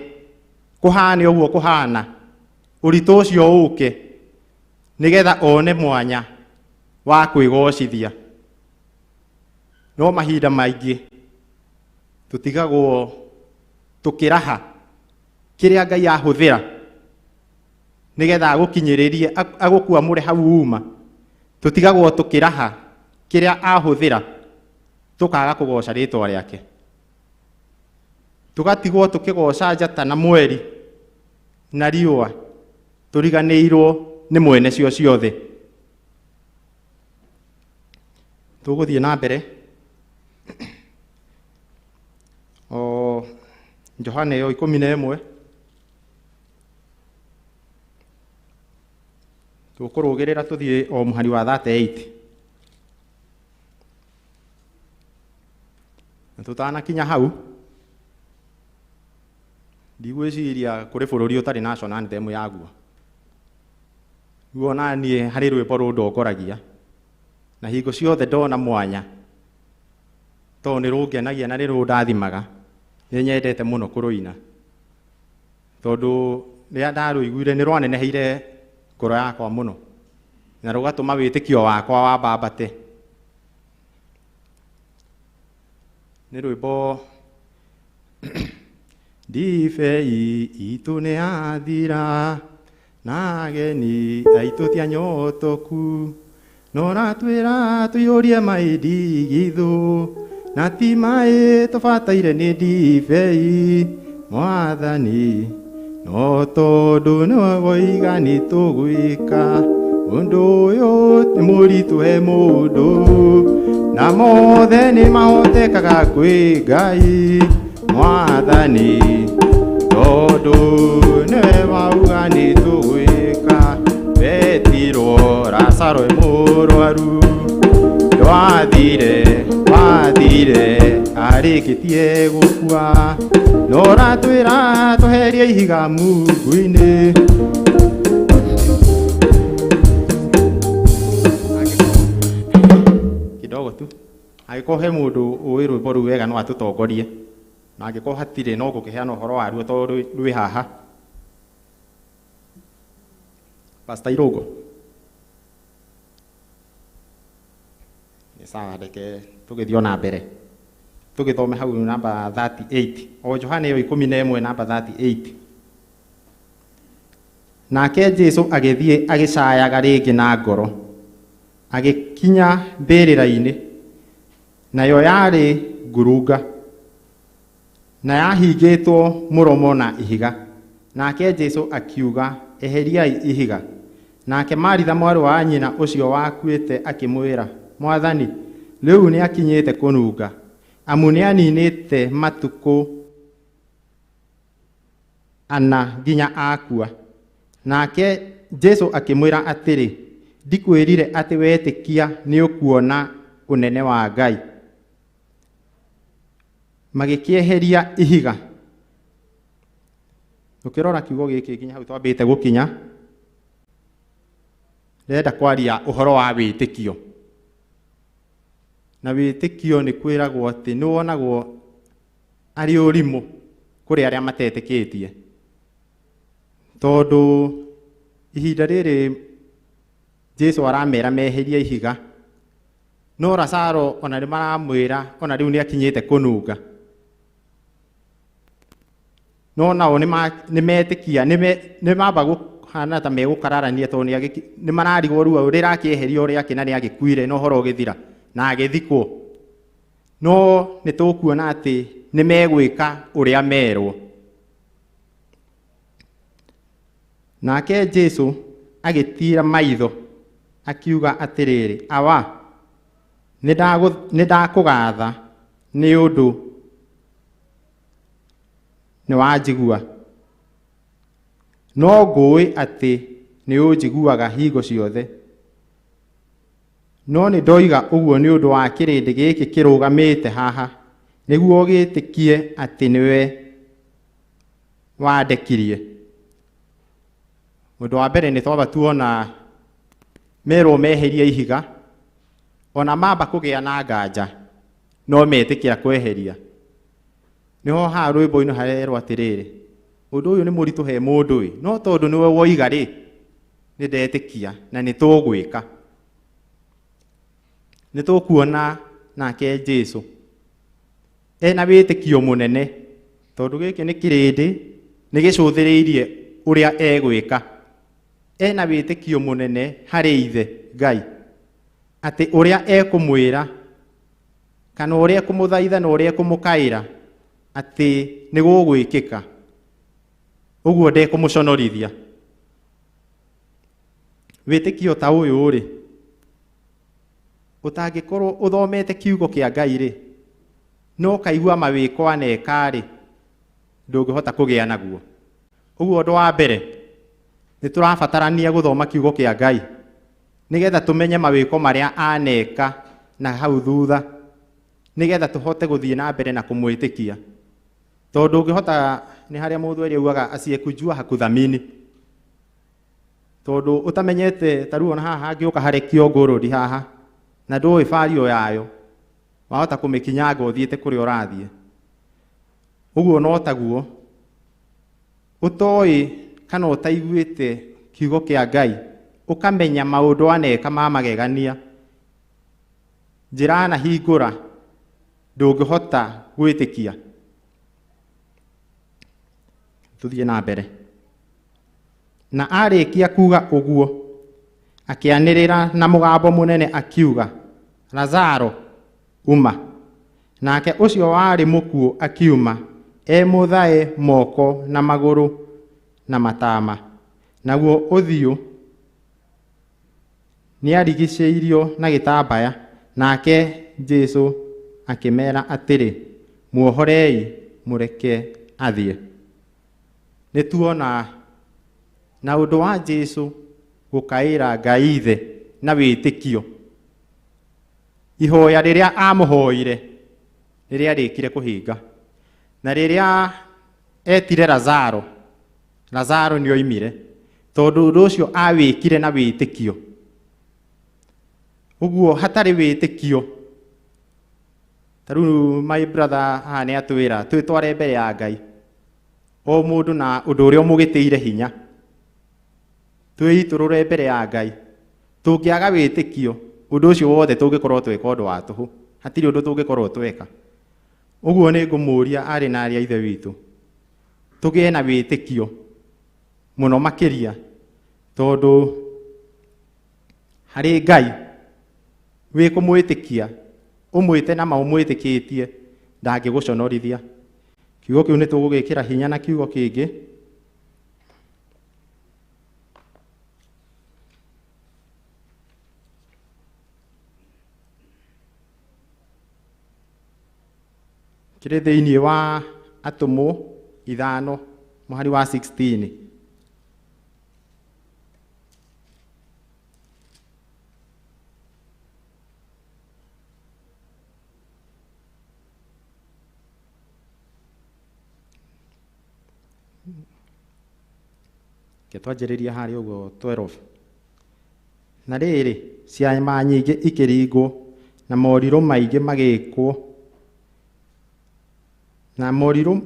kũhane ũguo kũhana, ũritũ ũcio ũke nĩgetha one mwanya wa kwĩgocithia. No mahinda maingĩ tũtigagwo tũkĩraha kĩrĩa Ngai ahũthĩra nĩgetha agũkinyĩrĩrie, agũkuamũre hau uma. Tũtigagwo tũkĩraha kĩrĩa ahũthĩra, tũkaga kũgoca rĩtwa rĩake. Tũgatigwo tũkĩgoca njata na mweri na riũa, tũriganĩirwo nĩ mwene cio ciothe. Tũgũthiĩ na mbere o Johana ĩyo 11, tũkũrũgĩrĩra tũthiĩ o mũhari wa 38. Na tũtanakinya hau, ndigwĩciria kũrĩ bũrũri ũtarĩ national anthem yaguo. Rĩu ona niĩ harĩ rwĩmbo rũndongoragia, na hingo ciothe ndona mwanya, tondũ nĩ rũngenagia na nĩ rũndathimaga, nĩ nyendete mũno kũrũina. Tondũ rĩrĩa ndarũiguire nĩ rwaneneheire ngoro yakwa mũno, na rũgatũma wĩtĩkio wakwa wambambate. Nĩ rwĩmbo ndibei itũ nĩ yathira, na ageni aitũ ti anyotoku, no ratwĩra tũiyũrie maĩ ndigithũ, na ti maĩ tũbataire nĩ ndibei. Mwathani, no tondũ nĩwe woiga nĩ tũgwĩka, ũndũ ũyũ nĩ mũritũ he mũndũ, na mothe nĩ mahotekaga kwĩ Ngai. Mwathani, tondũ nĩwe wauga nĩ tũgwĩka, wetirwo Lazaro e mũrwaru, ndwathire, wathire arĩkĩtie gũkua, no ratwĩra tũherie ihiga mungu-inĩ. Kidogo tu, angĩkorwo he mũndũ ũĩ rwĩmbo rũu wega no atũtongorie, na angĩkorwo hatirĩ no ngũkĩheana ũhoro waruo tondũ rwĩ haha. Pastor Irũngũ. Nĩ sawa, reke tũgĩthiĩ ona mbere. Tũgĩthome hau namba 38. O Johana ĩyo 11 namba 38. Nake Jesũ agĩthiĩ agĩcayaga rĩngĩ na ngoro, agĩkinya mbĩrĩra-inĩ, nayo yarĩ ngurunga, na yahingĩtwo mũromo na ihiga. Nake Jesũ akiuga, eheriai ihiga. Nake Maritha mwarĩ wa nyina ũcio wakuĩte akĩmwĩra, Mwathani, rĩu nĩakinyĩte kũnunga, amu nĩaninĩte matukũ 4 nginya akua. Nake Jesũ akĩmwĩra atĩrĩ, ndikwĩrire atĩ wetĩkia nĩũkuona ũnene wa Ngai. Magĩkĩeheria ihiga. Ũkĩrora kiugo gĩkĩ nginya hau twambĩte gũkinya, ndĩrenda kwaria ũhoro wa wĩtĩkio. Na wĩtĩkio nĩ kwĩragwo atĩ nĩ wonagwo arĩ ũrimũ kũrĩ arĩa matetĩkĩtie. Tondũ ihinda rĩrĩ Jesũ aramera meherie ihiga, no Lazaro ona nĩ maramwĩra ona rĩu nĩ akinyĩte kũnunga. No nao nĩ metĩkia, nĩ mamba kũhana ta megũkararania tondũ nĩ mararigwo rĩu rĩrakĩeherio rĩake na nĩagĩkuire na ũhoro ũgĩthira na agĩthikwo. No nĩ tũkuona atĩ nĩ megwĩka ũrĩa merwo. Nake Jesũ agĩtiira maitho akiuga atĩrĩrĩ, Awa, nĩ ndakũgatha nĩ ũndũ nĩ wanjigua. No ngũĩ atĩ nĩ ũnjiguaga hingo ciothe. No nĩ ndoiga ũguo nĩ ũndũ wa kĩrĩndĩ gĩkĩ kĩrũgamĩte haha, nĩguo gĩtĩkie atĩ nĩwe wandekirie. Ũndũ wa mbere nĩ twamba tuona merwo meherie ihiga, Ona mamba kũgĩa na nganja no metĩkĩra kweheria. Nĩho haha rwĩmbo-inĩ harerwo atĩrĩrĩ, ũndũ ũyũ nĩ mũritũ he mũndũ ĩ, no tondũ nĩwe woiga rĩ, nĩ ndetĩkia na nĩ tũgwĩka. Nĩ tũkuona nake Jesũ ena wĩtĩkio mũnene, tondũ gĩkĩ nĩ kĩrĩndĩ nĩ gĩcũthĩrĩirie ũrĩa egwĩka. Ena wĩtĩkio mũnene harĩ ithe Ngai, atĩ ũrĩa ekũmwĩra kana ũrĩa ekũmũthaitha na ũrĩa ekũmũkaĩra atĩ nĩ gũgwĩkĩka, ũguo ndekũmũconorithia. Wĩtĩkio ta ũyũ rĩ, ũtangĩkorwo ũthomete kiugo kĩa Ngai rĩ, no ũkaigua mawĩko aneka rĩ, ndũngĩhota kũgĩa naguo. Ũguo ũndũ wa mbere, nĩ tũrabatarania gũthoma kiugo kĩa Ngai nĩgetha tũmenye mawĩko marĩa aneka na hau thutha, nĩgetha tũhote gũthiĩ na mbere na kũmwĩtĩkia. Tondũ ũngĩhota, nĩ harĩa mũthweri augaga asiyekujua hakuthamini. Tondũ ũtamenyete, ta rĩu ona haha hangĩũka harekio ngũrũri haha na ndũĩ bario yayo, wahota kũmĩkinyanga ũthiĩte kũrĩa ũrathiĩ. Ũguo no taguo ũtoĩ kana ũtaiguĩte kiugo kĩa Ngai, ũkamenya maũndũ aneka ma magegania, njĩra anahingũra, ndũngĩhota gwĩtĩkia. Tũthiĩ na mbere. Na arĩkia kuga ũguo, akĩanĩrĩra na mũgambo mũnene akiuga, Lazaro, uma. Nake ũcio warĩ mũkuũ akiuma, e mũthae moko na magũrũ na matama, naguo ũthiũ nĩarigicĩirio na gĩtambaya. Nake Jesũ akĩmera atĩrĩ, muohorei mũreke athiĩ. Nĩ tuona na ũndũ wa Jesũ gũkaĩra Ngai ithe na wĩtĩkio, ihoya rĩrĩa amũhoire rĩrĩa rĩkire kũhinga. Na rĩrĩa etire Lazaro, Lazaro nĩoimire, tondũ ũndũ ũcio awĩkire na wĩtĩkio. Ũguo hatarĩ wĩtĩkio, ta rĩu my brother haha nĩ atwĩra twĩtware mbere ya Ngai, o mũndũ na ũndũ ũrĩa ũmũgĩtĩire hinya, twĩitũrũre mbere ya Ngai. Tũngĩaga wĩtĩkio, ũndũ ũcio wothe tũngĩkorwo tweka ũndũ wa tũhũ, hatirĩ ũndũ tũngĩkorwo tweka. Ũguo nĩ ngũmũria arĩ na arĩ a ithe witũ, tũgĩe na wĩtĩkio mũno makĩria, tondũ harĩ Ngai wĩ kũmwĩtĩkia, ũmwĩte na maũmwĩtĩkĩtie, ndangĩgũconorithia. Kiugo kĩu nĩ tũgũgĩkĩra hinya na kiugo kĩngĩ. Kĩrĩ thĩinĩ wa Atũmwo 5 mũhari wa 16. Ke twanjĩrĩria harĩa ũguo 12. Na rĩrĩ, ciama nyingĩ ikĩringwo na morirũ maingĩ magĩkwo, na morirũ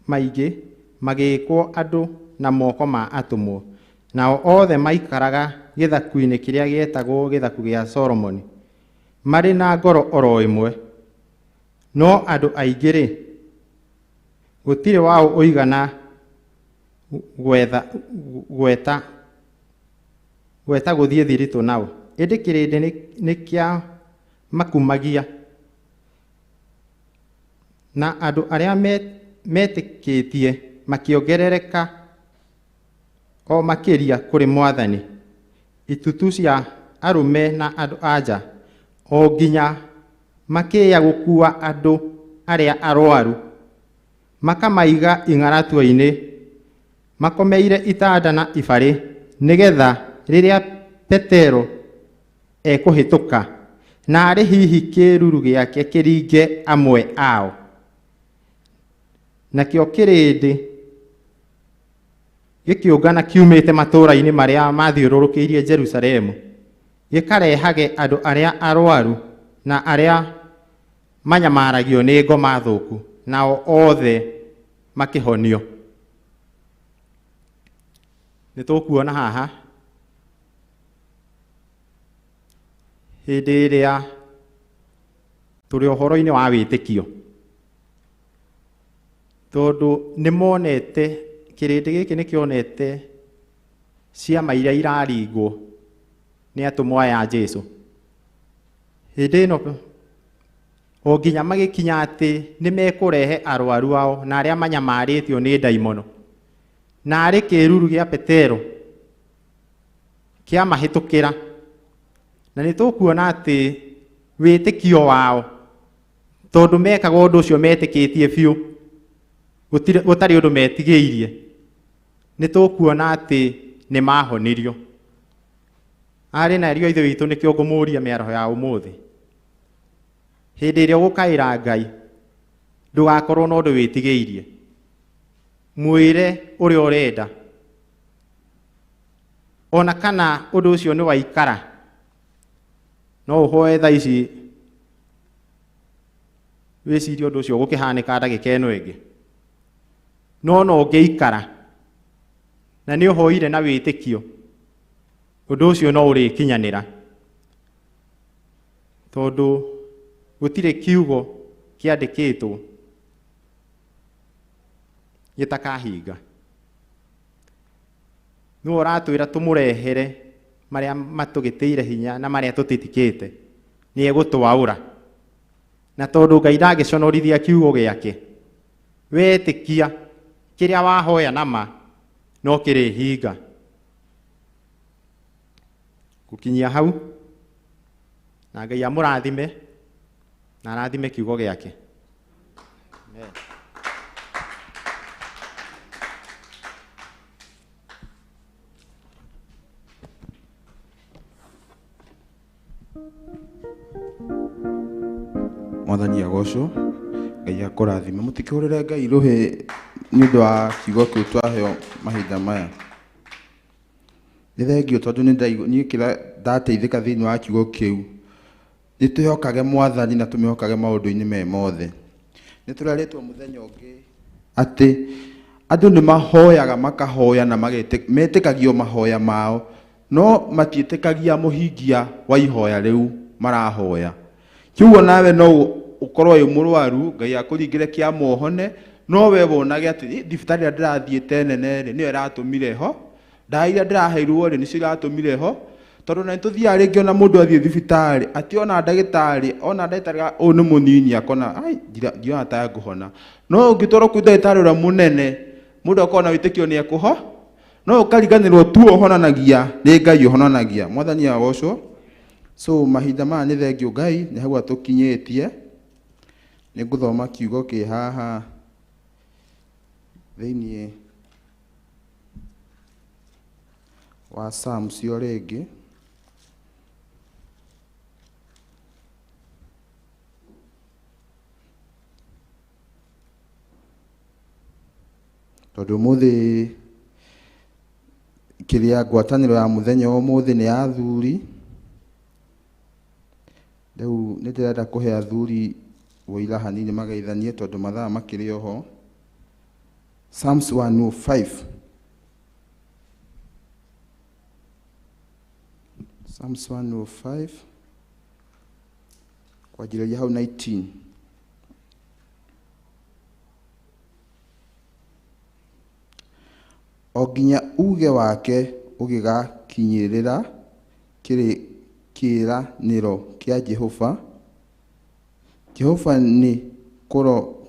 maingĩ magĩkwo andũ na moko ma atũmwo. Nao othe maikaraga gĩthaku-inĩ kĩrĩa gĩetagwo gĩthaku gĩa Solomoni, marĩ na ngoro oro ĩmwe. No andũ aingĩ rĩ, gũtirĩ wao ũigana gwetha gweta gũthiĩ thiritũ nao, ĩndĩ kĩrĩndĩ nĩ kĩamakumagia. Na andũ arĩa metĩkĩtie makĩongerereka o makĩria kũrĩ Mwathani, itutu cia arũme na andũ anja, o nginya makĩya gũkua andũ arĩa arwaru, makamaiga ing'aratua-inĩ, makomeire itanda na ibarĩ, nĩgetha rĩrĩa Petero ekũhĩtũka, na arĩ hihi kĩruru gĩake kĩringe amwe ao. Nakĩo kĩrĩndĩ gĩkĩũngana kiumĩte matũũra-inĩ marĩa mathiũrũrũkĩirie Jerusalemu, Gĩkarehage andũ arĩa arwaru na arĩa manyamaragio nĩ ngoma thũku, nao othe makĩhonio. Nĩ tũkuona haha hĩndĩ ĩrĩa tũrĩ ũhoro-inĩ wa wĩtĩkio, tondũ nĩ monete kĩrĩndĩ gĩkĩ nĩ kĩonete ciama iria iraringwo nĩ atũmwo aya a Jesũ. Hĩndĩ ĩno o nginya magĩkinya atĩ nĩ mekũrehe arwaru ao na arĩa manyamarĩtio nĩ ndaimono, na arĩ kĩruru gĩa Petero kĩamahĩtũkĩra. Na nĩ tũkuona atĩ wĩtĩkio wao, tondũ mekaga ũndũ ũcio metĩkĩtie biũ, gũtarĩ ũndũ metigĩirie, nĩ tũkuona atĩ nĩ mahonirio. Arĩ na ariũ a Ithe witũ, nĩkĩo ngũmũria mĩaraho ya ũmũthĩ, hĩndĩ ĩrĩa ũgũkaĩra Ngai ndũgakorwo na ũndũ wĩtigĩirie, mwĩre ũrĩa ũrenda, ona kana ũndũ ũcio nĩ waikara. No ũhoe thaa ici wĩcirie ũndũ ũcio ũgũkĩhanĩka ndagĩka ĩno ĩngĩ, no no ũngĩikara na nĩ ũhoire na wĩtĩkio, ũndũ ũcio no ũrĩkinyanĩra, tondũ gũtirĩ kiugo kĩandĩkĩtwo gĩtakahinga. Nĩwe ũratwĩra tũmũrehere marĩa matũgĩtĩire hinya na marĩa tũtitikĩte, nĩ egũtwaũra. Na tondũ Ngai ndangĩconorithia kiugo gĩake, wetĩkia kĩrĩa wahoya nama no kĩrĩhinga. Gũkinyia hau, na Ngai amũrathime na arathime kiugo gĩake. Amen. Mwathani agocwo, Ngai akũrathime. Mũtikĩhũrĩre Ngai rũhĩ nĩ ũndũ wa kiugo kĩu twaheo mahinda maya. Nĩ thengio tondũ nĩ ndaigua niĩ kĩrĩa ndateithĩka thĩinĩ wa kiugo kĩu. Nĩ twĩhokage Mwathani na tũmwĩhokage maũndũ-inĩ me mothe. Nĩ tũrerĩtwo mũthenya ũngĩ atĩ andũ nĩ mahoyaga makahoya na metĩkagio mahoya mao, no matiĩtĩkagia mũhingia wa ihoya rĩu marahoya. Kiugo nawe no ũkorwo wĩ mũrwaru, Ngai akũringĩre kĩama ũhone, no we wonage atĩ thibitarĩ ĩrĩa ndĩrathiĩte nene rĩ, nĩyo ĩratũmire ho, ndawa iria ndĩraheirwo rĩ, nĩcio iratũmire ho. Tondũ na nĩtũthiaga rĩngĩ ona mũndũ athiĩ thibitarĩ, atĩ ona ndagĩtarĩ, ona ndagĩtarĩ ũyũ nĩ mũnini akona, ai, ndiona ta ngũhona. No ũngĩtwarwo kwĩ ndagĩtarĩ ũrĩa mũnene, mũndũ akorwo na wĩtĩkio nĩ ekũho, no ũkariganĩrwo tu ũhonanagia, nĩ Ngai ũhonanagia. Mwathani agocwo. So mahinda maya nĩ thengio Ngai, nĩ hau atũkinyĩtie. Nĩ ngũthoma kiugo kĩ haha thĩinĩ wa Psalms o rĩngĩ. Tondũ ũmũthĩ kĩrĩa ngwatanĩro ya mũthenya wa ũmũthĩ nĩ ya athuri. Rĩu nĩ ndĩrenda kũhe athuri ũira hanini mageithanie tondũ mathaa makĩrĩ oho. Psalms 105. Psalms 105 kwanjĩrĩria hau 19. O nginya uge wake ũgĩgakinyĩrĩra kĩĩranĩro kĩa Jehova. Jehova nĩ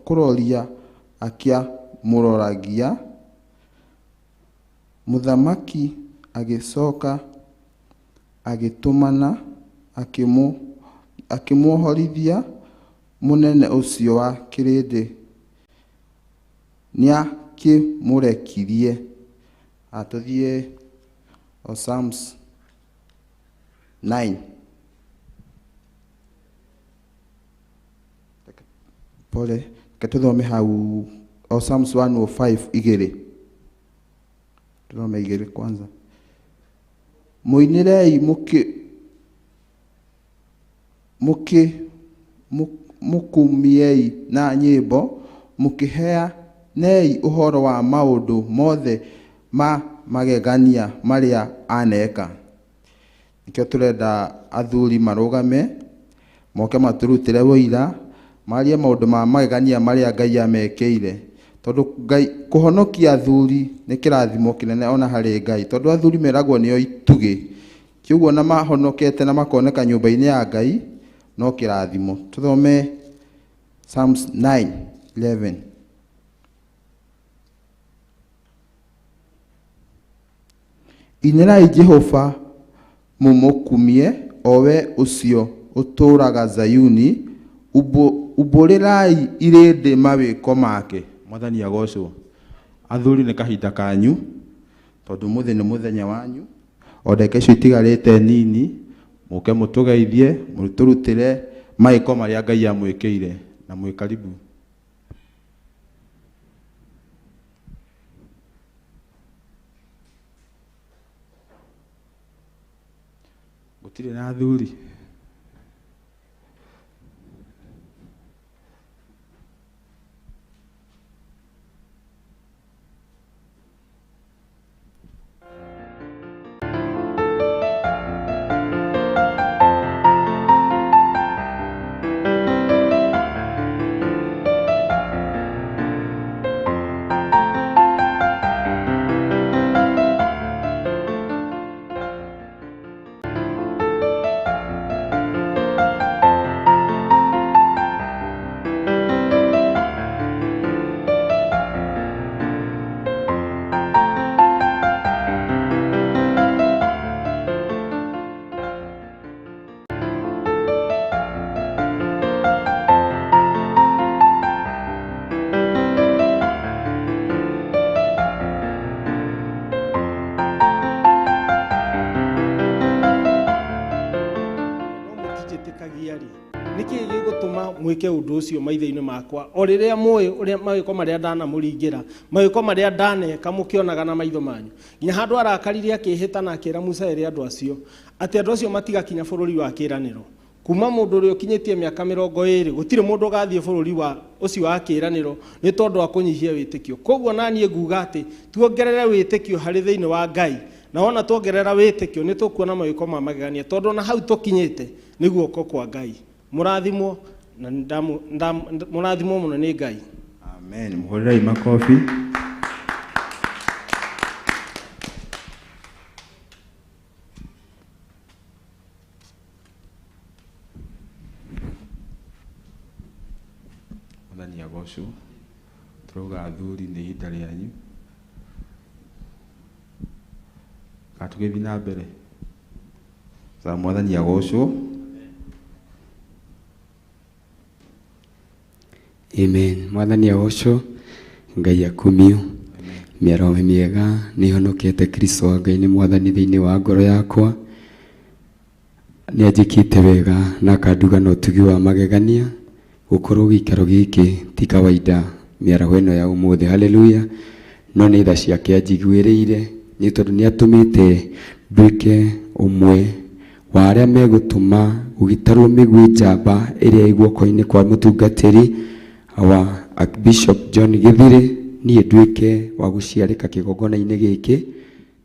kũroria akĩamũroragia. Mũthamaki agĩcoka agĩtũmana akĩmuohorithia mũnene ũcio wa kĩrĩndĩ nĩakĩmũrekirie. Atũthiĩ o Psalms 9. Pole, reke tũthome hau o Psalms 105 igĩrĩ. Tũthome igĩrĩ kwanza. Mũinĩrei Mũkumiei na nyĩmbo, mũkĩheanei ũhoro wa maũndũ mothe ma magegania marĩa aneka. Nĩkĩo tũrenda athuri marũgame, moke matũrutĩre ũira, marie maũndũ ma magegania marĩa Ngai amekĩire. Tondũ Ngai kũhonokia athuri nĩ kĩrathimo kĩnene ona harĩ Ngai, tondũ athuri meragwo nĩo itugĩ. Kĩoguo na mahonokete na makoneka nyũmba-inĩ ya Ngai no kĩrathimo. Tũthome Psalms 9:11. Inĩrai Jehova mũmũkumie, o we ũcio ũtũũraga Zayuni, umbũrĩrai irĩndĩ mawĩko make. Mwathani agocwo. Athuri nĩ kahinda kanyu, tondũ mũthĩ nĩ mũthenya wanyu. O ndagĩka icio itigarĩte nini, mũke mũtũgeithie, mũtũrutĩre mawĩko marĩa Ngai amwĩkĩire, na mwĩ karibu. Gũtirĩ na athuri. Mwike undu ucio maithe-inĩ makwa o rĩrĩa mũĩ ũrĩa mawĩko marĩa ndanamũringĩra, mawĩko marĩa ndaneka mũkĩonaga na maitho manyu. Nginya handũ arakarire akĩhĩta na akĩra Musa ere andũ acio atĩ andũ acio matigakinya bũrũri wa kĩĩranĩro. Kuma mũndũ ũrĩa ũkinyĩtie mĩaka 20 gũtirĩ mũndũ ũgathiĩ bũrũri wa ũcio wa kĩĩranĩro nĩ tondũ wa kũnyihia wĩtĩkio. Koguo naniĩ nguga atĩ tuongerere wĩtĩkio harĩ thĩinĩ wa Ngai, na wona tuongerera wĩtĩkio nĩ tũkuona mawĩko ma magegania, tondũ ona hau tũkinyĩte nĩ guoko kwa Ngai. Mũrathimwo na mũrathimwo mũno nĩ Ngai. Amen. Mũhũrĩrei makobi. Mwathani agocwo. Tũrauga athuri nĩ ihinda rĩanyu. Kana tũgĩthiĩ na mbere. Mwathani agocwo. Amen. Mwathani agocwo, Ngai akumio. Mĩaroho mĩega nĩhonokete Kristo wa Ngai nĩ mwathani thĩinĩ wa ngoro yakwa. Nĩ anjĩkĩte wega na akanduga na ũtugi wa magegania. Gũkorwo gĩikaro gĩkĩ ti kawaida mĩaraho ĩno ya ũmũthĩ. Haleluya. No nĩ tha ciake anjiguĩrĩire nĩ tondũ nĩ atũmĩte nduĩke ũmwe wa arĩa megũtũma gũgĩtarwo mĩguĩ njamba ĩrĩa ĩ guoko-inĩ kwa mũtungatĩri wa Archbishop John Githire, niĩ nduĩke wa gũciarĩka kĩgongona-inĩ gĩkĩ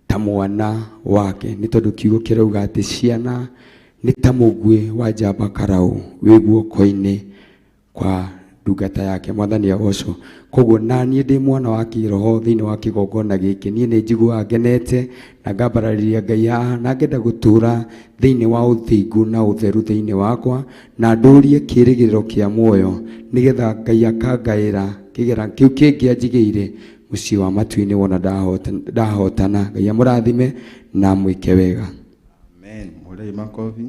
ta mwana wake, nĩ tondũ kiugo kĩrauga atĩ ciana nĩ ta mũguĩ wa njamba karaũ wĩ guoko-inĩ kwa ndungata yake. Mwathani agocwo. Koguo naniĩ ndĩ mwana wa kĩroho thĩinĩ wa kĩgongona gĩkĩ, niĩ nĩ njiguaga ngenete na ngambararĩria Ngai haha na ngenda gũtũra thĩinĩ wa ũthingu na ũtheru thĩinĩ wakwa, na ndũrie kĩĩrĩgĩrĩro kĩa muoyo nĩgetha Ngai akangaĩra kĩgera kĩu kĩngĩ anjigĩire mũciĩ wa matu-inĩ wona ndahotana. Ngai amũrathime na amwĩke wega. Amen. Mũhũrĩrei makobi.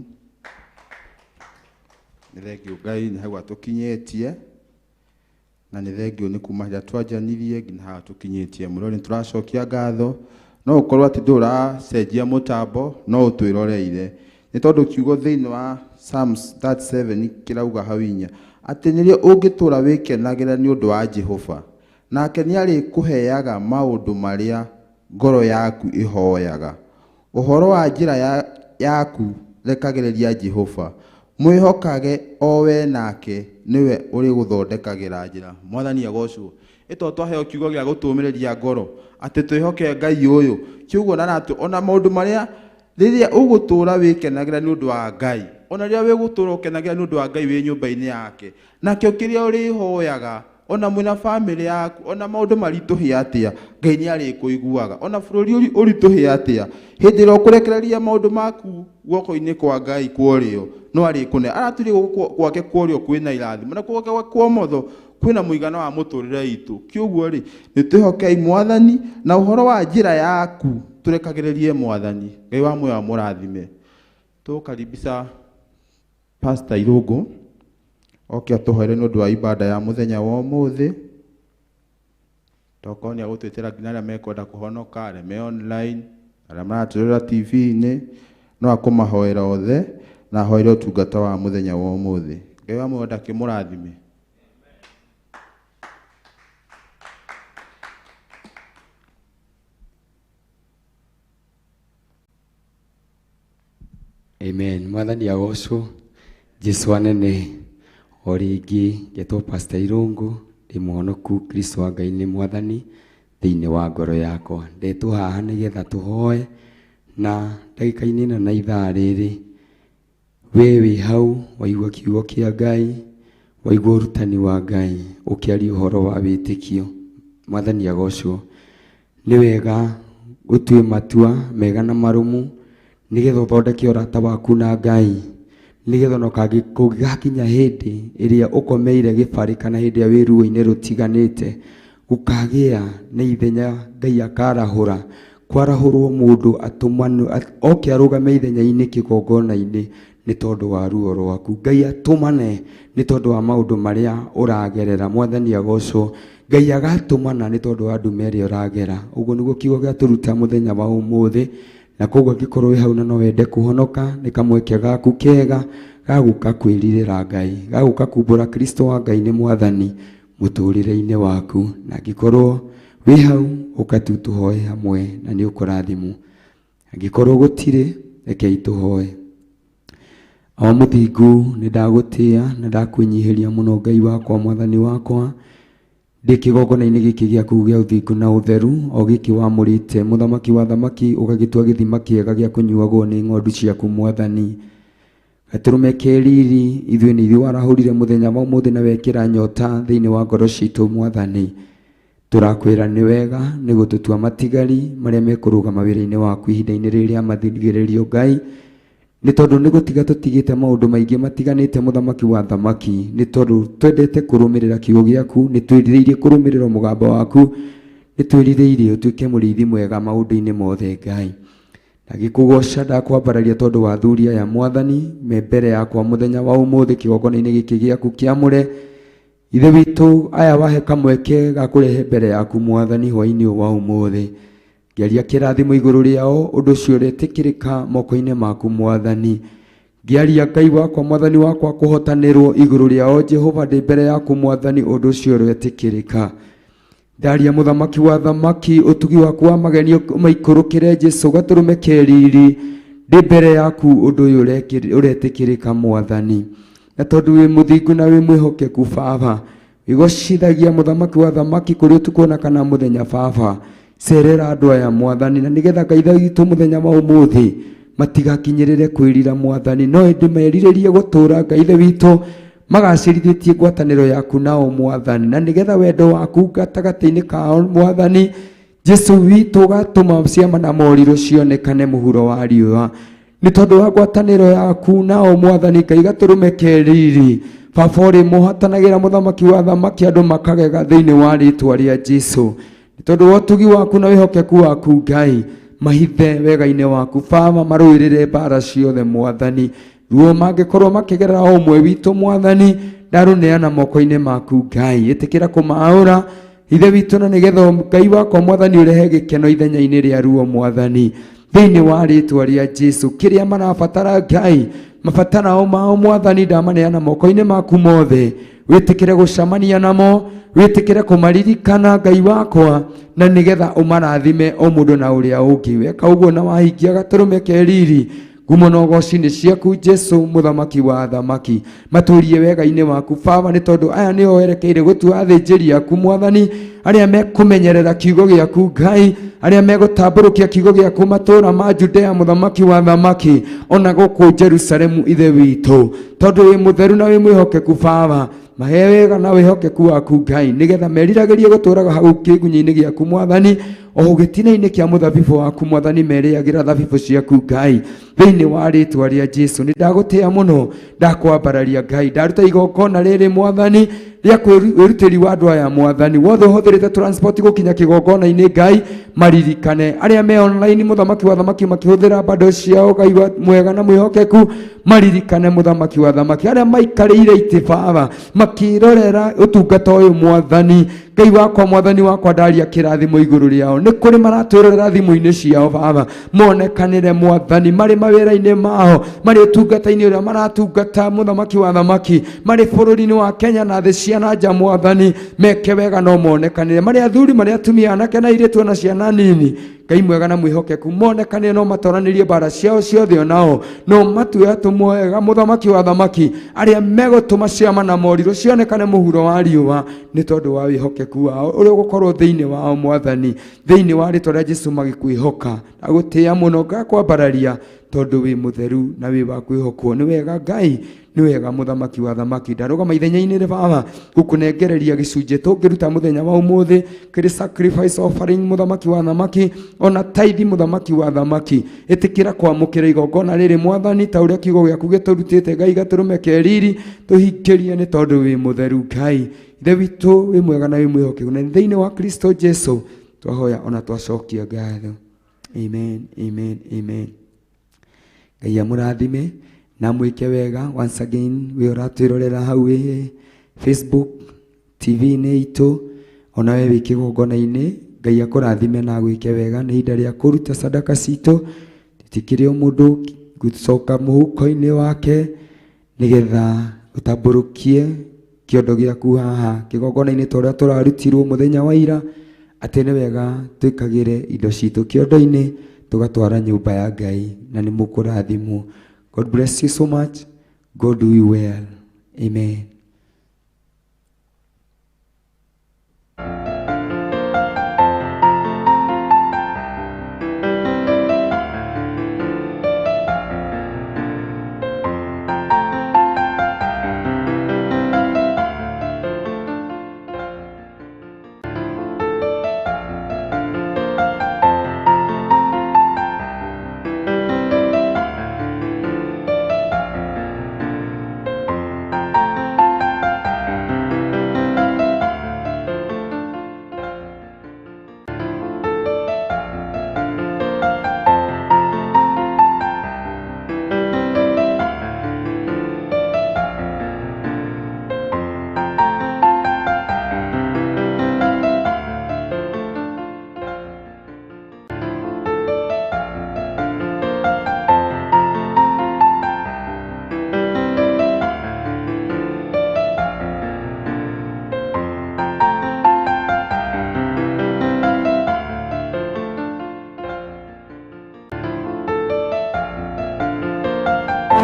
Nĩ thengiũ Ngai nĩ hau atũkinyĩtie, na nĩ thengiũ nĩ kuma rĩrĩa twanjanirie nginya haha tũkinyĩtie. Mũrori nĩ tũracokia ngatho. No ũkorwo atĩ ndũracenjia mũtambo, no ũtwĩroreire, nĩ tondũ kiugo thĩinĩ wa Psalms 37 kĩrauga hau inya atĩ nĩrĩo ũngĩtũra wĩkenagĩra nĩ ũndũ wa Jehova, nake nĩarĩkũheaga maũndũ marĩa ngoro yaku ĩhoyaga. Ũhoro wa njĩra yaku rekagĩrĩria Jehova, Mwĩhokage o we nake nĩwe ũrĩgũthondekagĩra njĩra. Mwathani agocwo. Ĩto twaheo kiugo gĩa gũtũũmĩrĩria ngoro atĩ twĩhoke Ngai ũyũ. Kiugo na natũ ona maũndũ marĩa rĩrĩa ũgũtũũra wĩkenagĩra nĩ ũndũ wa Ngai, ona rĩrĩa wĩgũtũũra ũkenagĩra nĩ ũndũ wa Ngai wĩ nyũmba-inĩ yake, nakĩo kĩrĩa ũrĩhoyaga ona mwĩna bamĩrĩ yaku, ona maũndũ maritũhĩ atĩa, Ngai nĩ arĩkũiguaga. Ona bũrũri ũritũhĩ atĩa, hĩndĩ ĩrĩa ũkũrekereria maũndũ maku guoko-inĩ kwa Ngai kwa ũrĩo, no arĩkũne. Aratwĩrire guoko gwake kwa ũrĩo kwĩna irathimo, na guoko gwake kwa ũmotho kwĩna mũigana wa mũtũrĩre witũ. Kĩũguo rĩ, nĩ twĩhokei Mwathani, na ũhoro wa njĩra yaku tũrekagĩrĩrie Mwathani. Ngai wa muoyo amũrathime. Tũkaribisha Pastor Irũngũ oke atũhoere nĩ ũndũ wa ibada ya mũthenya wa ũmũthĩ. Tokorwo nĩ agũtwĩtĩra nginya arĩa mekwenda kũhonoka, arĩa me online, arĩa maratwĩrora TV-inĩ, no akũmahoera othe na ahoere ũtungata wa mũthenya wa ũmũthĩ. Ngai wa muoyo ndakĩmũrathime. Amen. Mwathani agocwo. Jesu anene. O rĩngĩ ngetwo Pastor Irũngũ, ndĩ mũhonoku Kristo wa Ngai nĩ Mwathani thĩinĩ wa ngoro yakwa. Ndetwo haha nĩgetha tũhoe na ndagĩka-inĩ ĩno na ithaa rĩrĩ, we wĩ hau waigua kiugo kĩa Ngai, waigua ũrutani wa Ngai ũkĩaria ũhoro wa wĩtĩkio. Mwathani agocwo. Nĩ wega ũtue matua mega na marũmu nĩgetha ũthondeke ũrata waku na Ngai, nĩgetha ona kũngĩgakinya hĩndĩ ĩrĩa ũkomeire gĩbarĩ kana hĩndĩ ĩrĩa wĩ ruo-inĩ rũtiganĩte, gũkagĩa na ithenya Ngai akarahũra, kwarahũrwo mũndũ atũmanwo, oke arũgame ithenya-inĩ kĩgongona-inĩ nĩ tondũ wa ruo rwaku. Ngai atũmane nĩ tondũ wa maũndũ marĩa ũragerera. Mwathani agocwo. Ngai agatũmana nĩ tondũ wa ndume ĩrĩa ũragera. Ũguo nĩguo kiugo gĩatũruta mũthenya wa ũmũthĩ. Na koguo angĩkorwo wĩ hau na no wende kũhonoka, nĩ kamweke gaku kega ga gũka kwĩrirĩra Ngai, ga gũka kumbũra Kristo wa Ngai nĩ Mwathani mũtũrĩre-inĩ waku. Na angĩkorwo wĩ hau, ũka tu tũhoe hamwe na nĩ ũkũrathimwo. Angĩkorwo gũtirĩ, rekei tũhoe. O mũthingu, nĩ ndagũtĩa na ndakwĩnyihĩria mũno Ngai wakwa, Mwathani wakwa. Ndĩ kĩgongona-inĩ gĩkĩ gĩaku gĩa ũthingu na ũtheru, o gĩkĩ wamũrĩte, mũthamaki wa thamaki, ũgagĩtua gĩthima kĩega gĩa kũnyuagwo nĩ ng'ondu ciaku, Mwathani. Gatũrũme ke riri, ithuĩ nĩ ithuĩ warahũrire mũthenya wa ũmũthĩ na wekĩra nyota thĩinĩ wa ngoro citũ, Mwathani. Tũrakwĩra nĩ wega nĩ gũtũtua matigari marĩa mekũrũgama wĩra-inĩ waku ihinda-inĩ rĩrĩ rĩa mathigĩrĩrio, Ngai. Nĩ tondũ nĩ gũtiga tũtigĩte maũndũ maingĩ matiganĩte, mũthamaki wa thamaki, nĩ tondũ twendete kũrũmĩrĩra kiugo gĩaku, nĩ twĩrirĩirie kũrũmĩrĩra mũgambo waku, nĩ twĩrirĩirie ũtuĩke mũrĩithi mwega maũndũ-inĩ mothe, Ngai. Ndagĩkũgoca, ndakwambararia tondũ wa athuri aya, Mwathani, me mbere yakwa mũthenya wa ũmũthĩ kĩgongona-inĩ gĩkĩ gĩaku kĩamũre. Ithe witũ, aya wahe kamweke ga kũrehe mbere yaku, Mwathani, hwaĩ-inĩ ũyũ wa ũmũthĩ. Ngĩaria kĩrathimo igũrũ rĩao, ũndũ ũcio ũretĩkĩrĩka moko-inĩ maku, Mwathani. Ngĩaria Ngai wakwa, Mwathani wakwa, kũhotanĩrwo igũrũ rĩao, Jehova, ndĩ mbere yaku, Mwathani, ũndũ ũcio ũretĩkĩrĩka. Ndaria mũthamaki wa thamaki, ũtugi waku wa mageni ũmaikũrũkĩre, Jesu, gatũrũme ke riri, ndĩ mbere yaku, ũndũ ũyũ ũretĩkĩrĩka, Mwathani. Na tondũ wĩ mũthingu na wĩ mwĩhokeku, Baba, wĩgocithagia mũthamaki wa thamaki kũrĩ ũtukũ ona kana mũthenya, Baba. Cerera andũ aya, Mwathani, na nĩgetha Ngai witũ mũthenya wa ũmũthĩ matigakinyĩrĩre kwĩrira, Mwathani, no ĩndĩ merirĩrie gũtũũra, Ngai Ithe witũ, magacĩrithĩtie ngwatanĩro yaku nao, Mwathani, na nĩgetha wendo waku gatagatĩ-inĩ kao, Mwathani Jesu witũ, ũgatũma ciama na morirũ cionekane mũhuro wa riũa nĩ tondũ wa ngwatanĩro yaku nao, Mwathani. Ngai gatũrũme ke riri, Baba, ũrĩ mũhatanagĩra mũthamaki wa thamaki, andũ makagega thĩinĩ wa rĩtwa rĩa Jesu, nĩ tondũ wa ũtugi waku na wĩhokeku waku. Ngai, mahithe wega-inĩ waku, Baba, marũĩrĩre mbara ciothe, Mwathani. Ruo mangĩkorwo makĩgerera o ũmwe witũ, Mwathani, ndarũneana moko-inĩ maku. Ngai, ĩtĩkĩra kũmaũra, Ithe witũ, na nĩgetha Ngai wakwa, Mwathani, ũrehe gĩkeno ithenya-inĩ rĩa ruo, Mwathani, thĩinĩ wa rĩtwa rĩa Jesu. Kĩrĩa marabatara, Ngai, mabatarao mao, Mwathani, ndamaneana moko-inĩ maku mothe. Wĩtĩkĩre gũcamania namo, wĩtĩkĩre kũmaririkana, Ngai wakwa, na nĩgetha ũmarathime o mũndũ na ũrĩa ũngĩ. Weka ũguo na wahingia gatũrũme ke riri. Ngumo na ũgoci nĩ ciaku Jesu mũthamaki wa athamaki. Matũrie wega-inĩ waku Baba, nĩ tondũ aya nĩo werekeire gũtua athĩnjĩri aku Mwathani, arĩa mekũmenyerera kiugo gĩaku Ngai, arĩa megũtambũrũkia kiugo gĩaku matũũra ma Judea mũthamaki wa athamaki, ona gũkũ Jerusalemu Ithe witũ, tondũ wĩ mũtheru na wĩ mwĩhokeku Baba. Mahe wega na wĩhokeku waku Ngai, nĩgetha meriragĩrie gũtũũraga hau kĩgunyĩ-inĩ gĩaku Mwathani, o gĩtina-inĩ kĩa mũthabibũ waku Mwathani, merĩagĩra thabibũ ciaku Ngai. Thĩinĩ wa rĩtwa rĩa Jesu nĩ ndagũtĩa mũno, ndakwambararia Ngai, ndaruta igongona rĩrĩ Mwathani rĩa wĩrutĩri wa andũ aya Mwathani, wothe ũhũthĩrĩte transport gũkinya kĩgongona-inĩ Ngai, maririkane arĩa me online mũthamaki wa thamaki makĩhũthĩra bando ciao Ngai wa mwega na mwĩhokeku, maririkane mũthamaki wa thamaki arĩa maikarĩire itĩ Baba makĩrorera ũtungata ũyũ Mwathani. Ngai wakwa Mwathani wakwa, ndaria kĩrathimo igũrũ rĩao, nĩ kũrĩ maratwĩrorera thimũ-inĩ ciao Baba, monekanĩre Mwathani marĩ mawĩra-inĩ mao, marĩ ũtungata-inĩ ũrĩa maratungata mũthamaki wa thamaki, marĩ bũrũri-inĩ wa Kenya na thĩ cia na nja Mwathani, meke wega no monekanĩre, marĩ athuri, marĩ atumia, anake na airĩtu, ona ciana nini. Ngai mwega na mwĩhokeku, monekanĩre no matoranĩrie mbara ciao ciothe, onao no matue atũmwo ega mũthamaki wa thamaki, arĩa megũtũma ciama na morirũ cionekane mũhuro wa riũa, nĩ tondũ wa wĩhokeku wao ũrĩa ũgũkorwo thĩinĩ wao Mwathani. Thĩinĩ wa rĩtwa rĩa Jesu magĩkwĩhoka, ndagũtĩĩa mũno, ngakwambararia tondũ wĩ mũtheru na wĩ wa kwĩhokwo. Nĩ wega Ngai, nĩ wega mũthamaki wa thamaki. Ndarũgama ithenya-inĩ rĩ Baba gũkũnengereria gĩcunjĩ tũngĩruta mũthenya wa ũmũthĩ kĩrĩ sacrifice offering mũthamaki wa thamaki, ona taithi mũthamaki wa thamaki. Ĩtĩkĩra kwamũkĩra igongona rĩrĩ Mwathani, ta ũrĩa kiugo gĩaku gĩtũrutĩte Ngai, gatũrũme keriri tũhingĩrie, nĩ tondũ wĩ mũtheru Ngai. Ithe witũ wĩ mwega na wĩ mwĩhokeku, na thĩinĩ wa Kristo Jesu twahoya ona twacokia ngatho. Amen, amen, amen. Ngai amũrathime na mwĩke wega. Once again, wĩ ũratwĩrorera hau wĩ Facebook TV-inĩ itũ, ona we wĩ kĩgongona-inĩ, Ngai akũrathime na agwĩke wega. Nĩ ihinda rĩa kũruta sadaka citũ, tũtikĩrĩ o mũndũ gũcoka mũhuko-inĩ wake, nĩgetha ũtambũrũkie kĩondo gĩaku haha kĩgongona-inĩ ta ũrĩa tũrarutirwo mũthenya wa ira, atĩ nĩ wega twĩkagĩre indo citũ kĩondo-inĩ tũgatwara nyũmba ya Ngai, na nĩ mũkũrathimwo. God bless you so much. God do you well. Amen.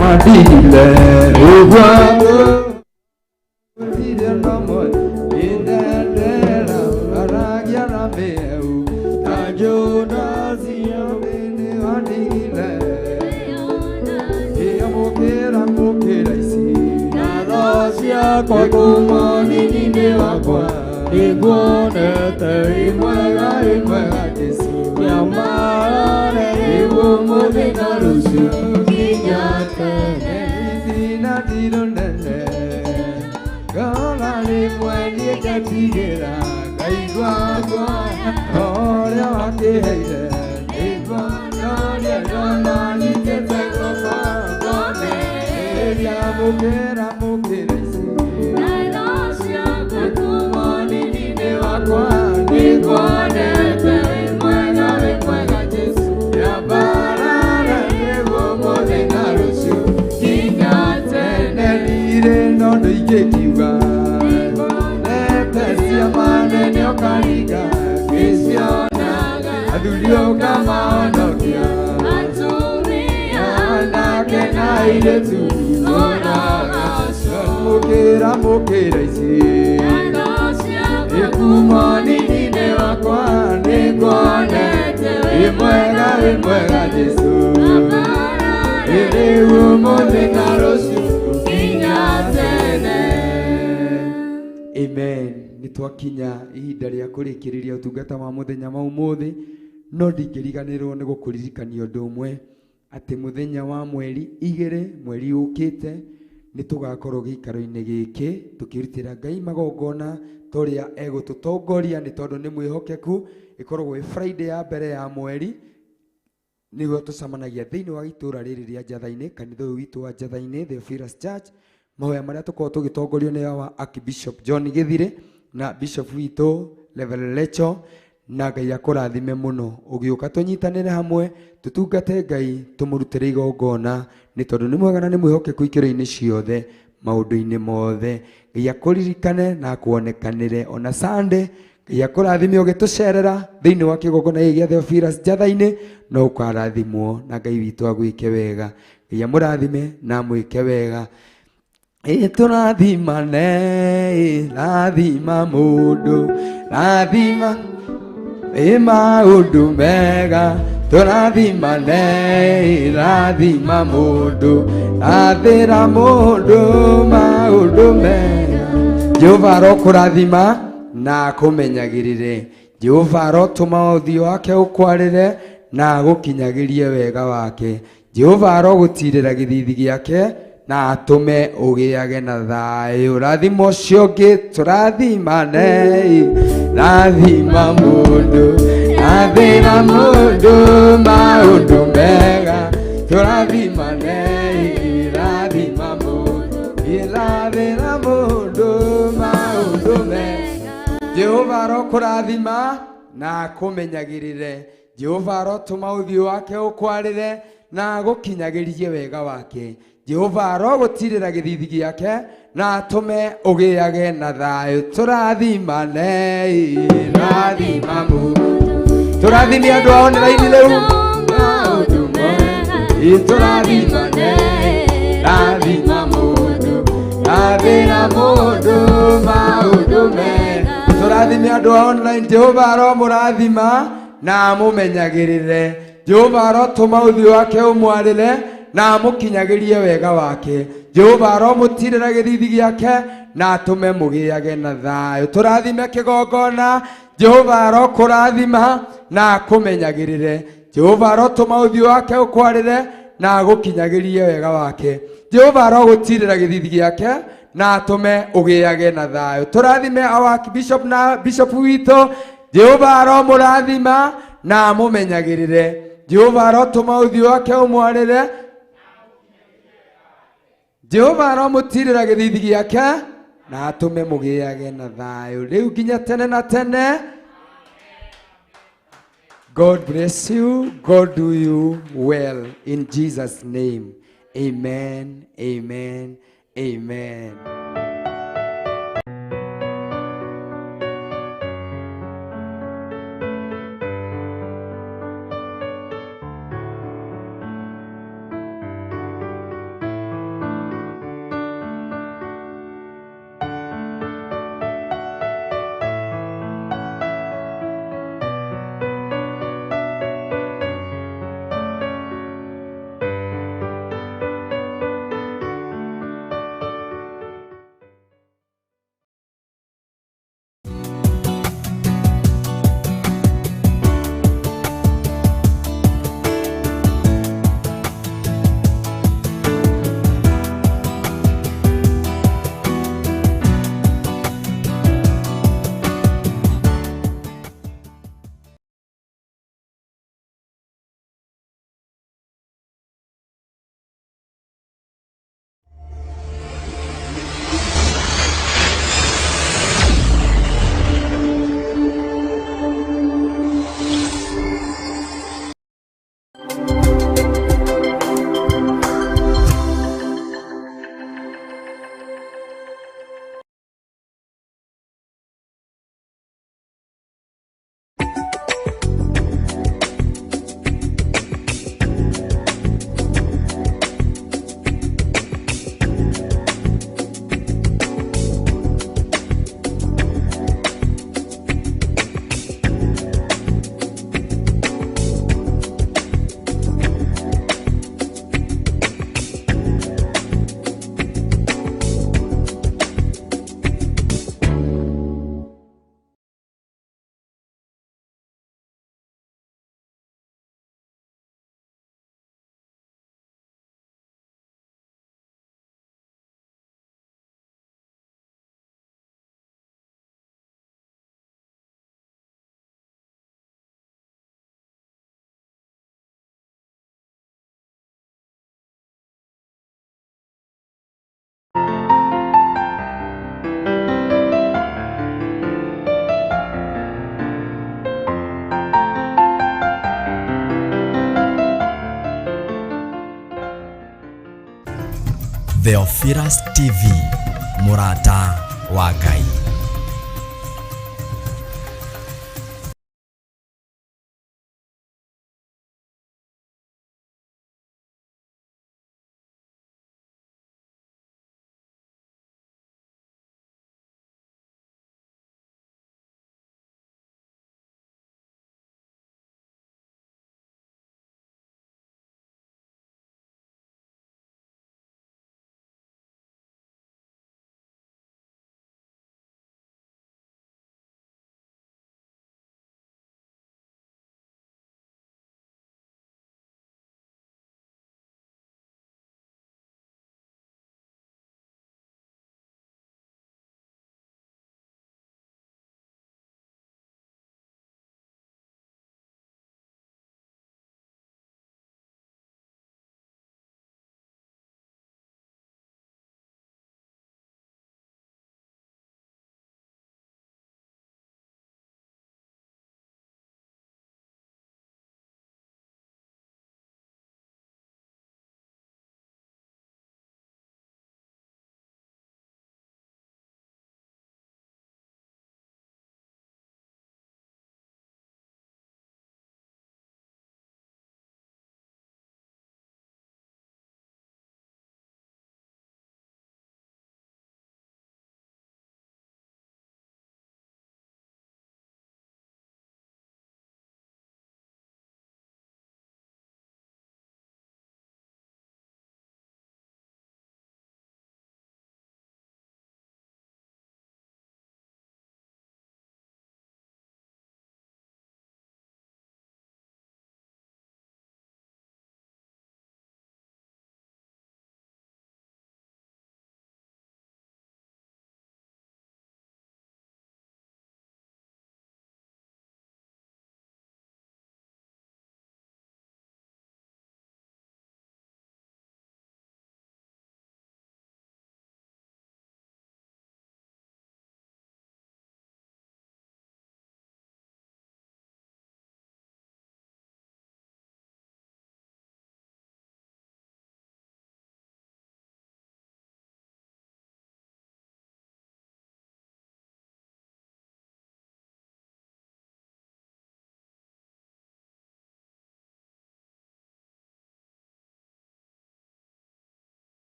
Madile ugwa kwa kumoni wakwa niguonete imwega Jesu nyamarore ũmũthĩ na rũciũ nginya tene thina ndirũnene ngona rĩmwe niĩ ngetigĩra ngaigua ũrĩa wakĩheire nĩguo noria ndona nyitĩte guoko ngomĩrĩria mũkĩra mũkĩra ici wakwa nĩguonete imwega Jesu nyamarore ũmũthĩ na rũciũ nginya tene ndirĩ no ndũingĩkiuga nete ciama nene ũkaringa ngĩcionaga athuri ũkamahonokia atumia Airĩtu mukira mukira ici Ikuma nini wakwa nĩnguonete wĩ mwega Jesũ Rĩu ũmũthĩ na rũciũ nginya tene. Amen. Nĩtwakinya ihinda rĩa kũrĩkĩrĩria ũtungata wa mũthenya wa ũmũthĩ, no ndingĩriganĩrwo nĩ gũkũririkania ũndũ ũmwe atĩ mũthenya wa mweri 2 mweri ũkĩte nĩtũgakorwo gĩikaro-inĩ gĩkĩ tũkĩrutĩra Ngai magongona ta ũrĩa egũtũtongoria nĩ tondũ nĩ mwĩhokeku. Ĩkoragwo ĩ Friday ya mbere ya mweri nĩguo tũcemanagia thĩinĩ wa itũũra rĩrĩ rĩa Njatha-inĩ, kanitha ũyũ witũ wa Njatha-inĩ, Theophilus Church. Mahoya marĩa tũkoragwo tũgĩtongorio nĩ wa Archbishop John Gĩthirĩ na Bishop witũ Reverend Lecho, na Ngai akũrathime mũno ũgĩũka tũnyitanĩre hamwe tũtungate Ngai tũmũrutĩre igongona nĩ tondũ nĩ mwega na nĩ mwĩhokeku ikĩro-inĩ ciothe maũndũ-inĩ mothe. Ngai akũririkane na akuonekanĩre ona Sunday. Ngai akũrathime ũgĩtũcerera thĩinĩ wa kĩgongona gĩkĩ gĩa Theophilus Njatha-inĩ, no ũkarathimwo na Ngai witũ agwĩke wega. Ngai amũrathime na amwĩke wega. Tũrathimane, rathima mũndũ, rathima maũndũ mega, tũrathimane, rathima mũndũ, rathĩra mũndũ maũndũ mega. Jehova arokũrathima na akũmenyagĩrĩre. Jehova arotũma ũthiũ wake ũkwarĩre na agũkinyagĩrie wega wake. Jehova arogũtirĩra gĩthithi gĩake na atũme ũgĩage na thayũ. Rathima ũcio ũngĩ, tũrathimane, rathima mũndũ, rathĩra mũndũ maũndũ mega, tũrathimane, rathima mũndũ, rathĩra mũndũ maũndũ mega. Jehova arokũrathima na akũmenyagĩrĩre. Jehova arotũma ũthiũ wake ũkwarĩre na agũkinyagĩrie wega wake. Jehova arogũtirĩra gĩthithi gĩake na atũme ũgĩage na thayũ. Tũrathimane, rathima mũndũ, tũrathime andũ a online rĩu maũndũ mega. Tũrathimane, rathima mũndũ, rathĩra mũndũ maũndũ mega. Tũrathime andũ a online. Jehova aromũrathima na amũmenyagĩrĩre. Jehova arotũma ũthiũ wake ũmwarĩre na amũkinyagĩrie wega wake. Jehova aromũtirĩra gĩthithi gĩake na atũme mũgĩage na thayũ. Tũrathime kĩgongona. Jehova arokũrathima na akũmenyagĩrĩre. Jehova arotũma ũthiũ wake ũkwarĩre na agũkinyagĩrie wega wake. Jehova arogũtirĩra gĩthithi gĩake na atũme ũgĩage na thayũ. Tũrathime our Archbishop na Bishop witũ. Jehova aromũrathima na amũmenyagĩrĩre. Jehova arotũma ũthiũ wake ũmwarĩre. Jehova aromũtirĩra gĩthithi gĩake na atũme mũgĩage na thayũ rĩu nginya tene na tene. God bless you. God do you well in Jesus' name. Amen, amen, amen. Theophilus TV, mũrata wa Ngai.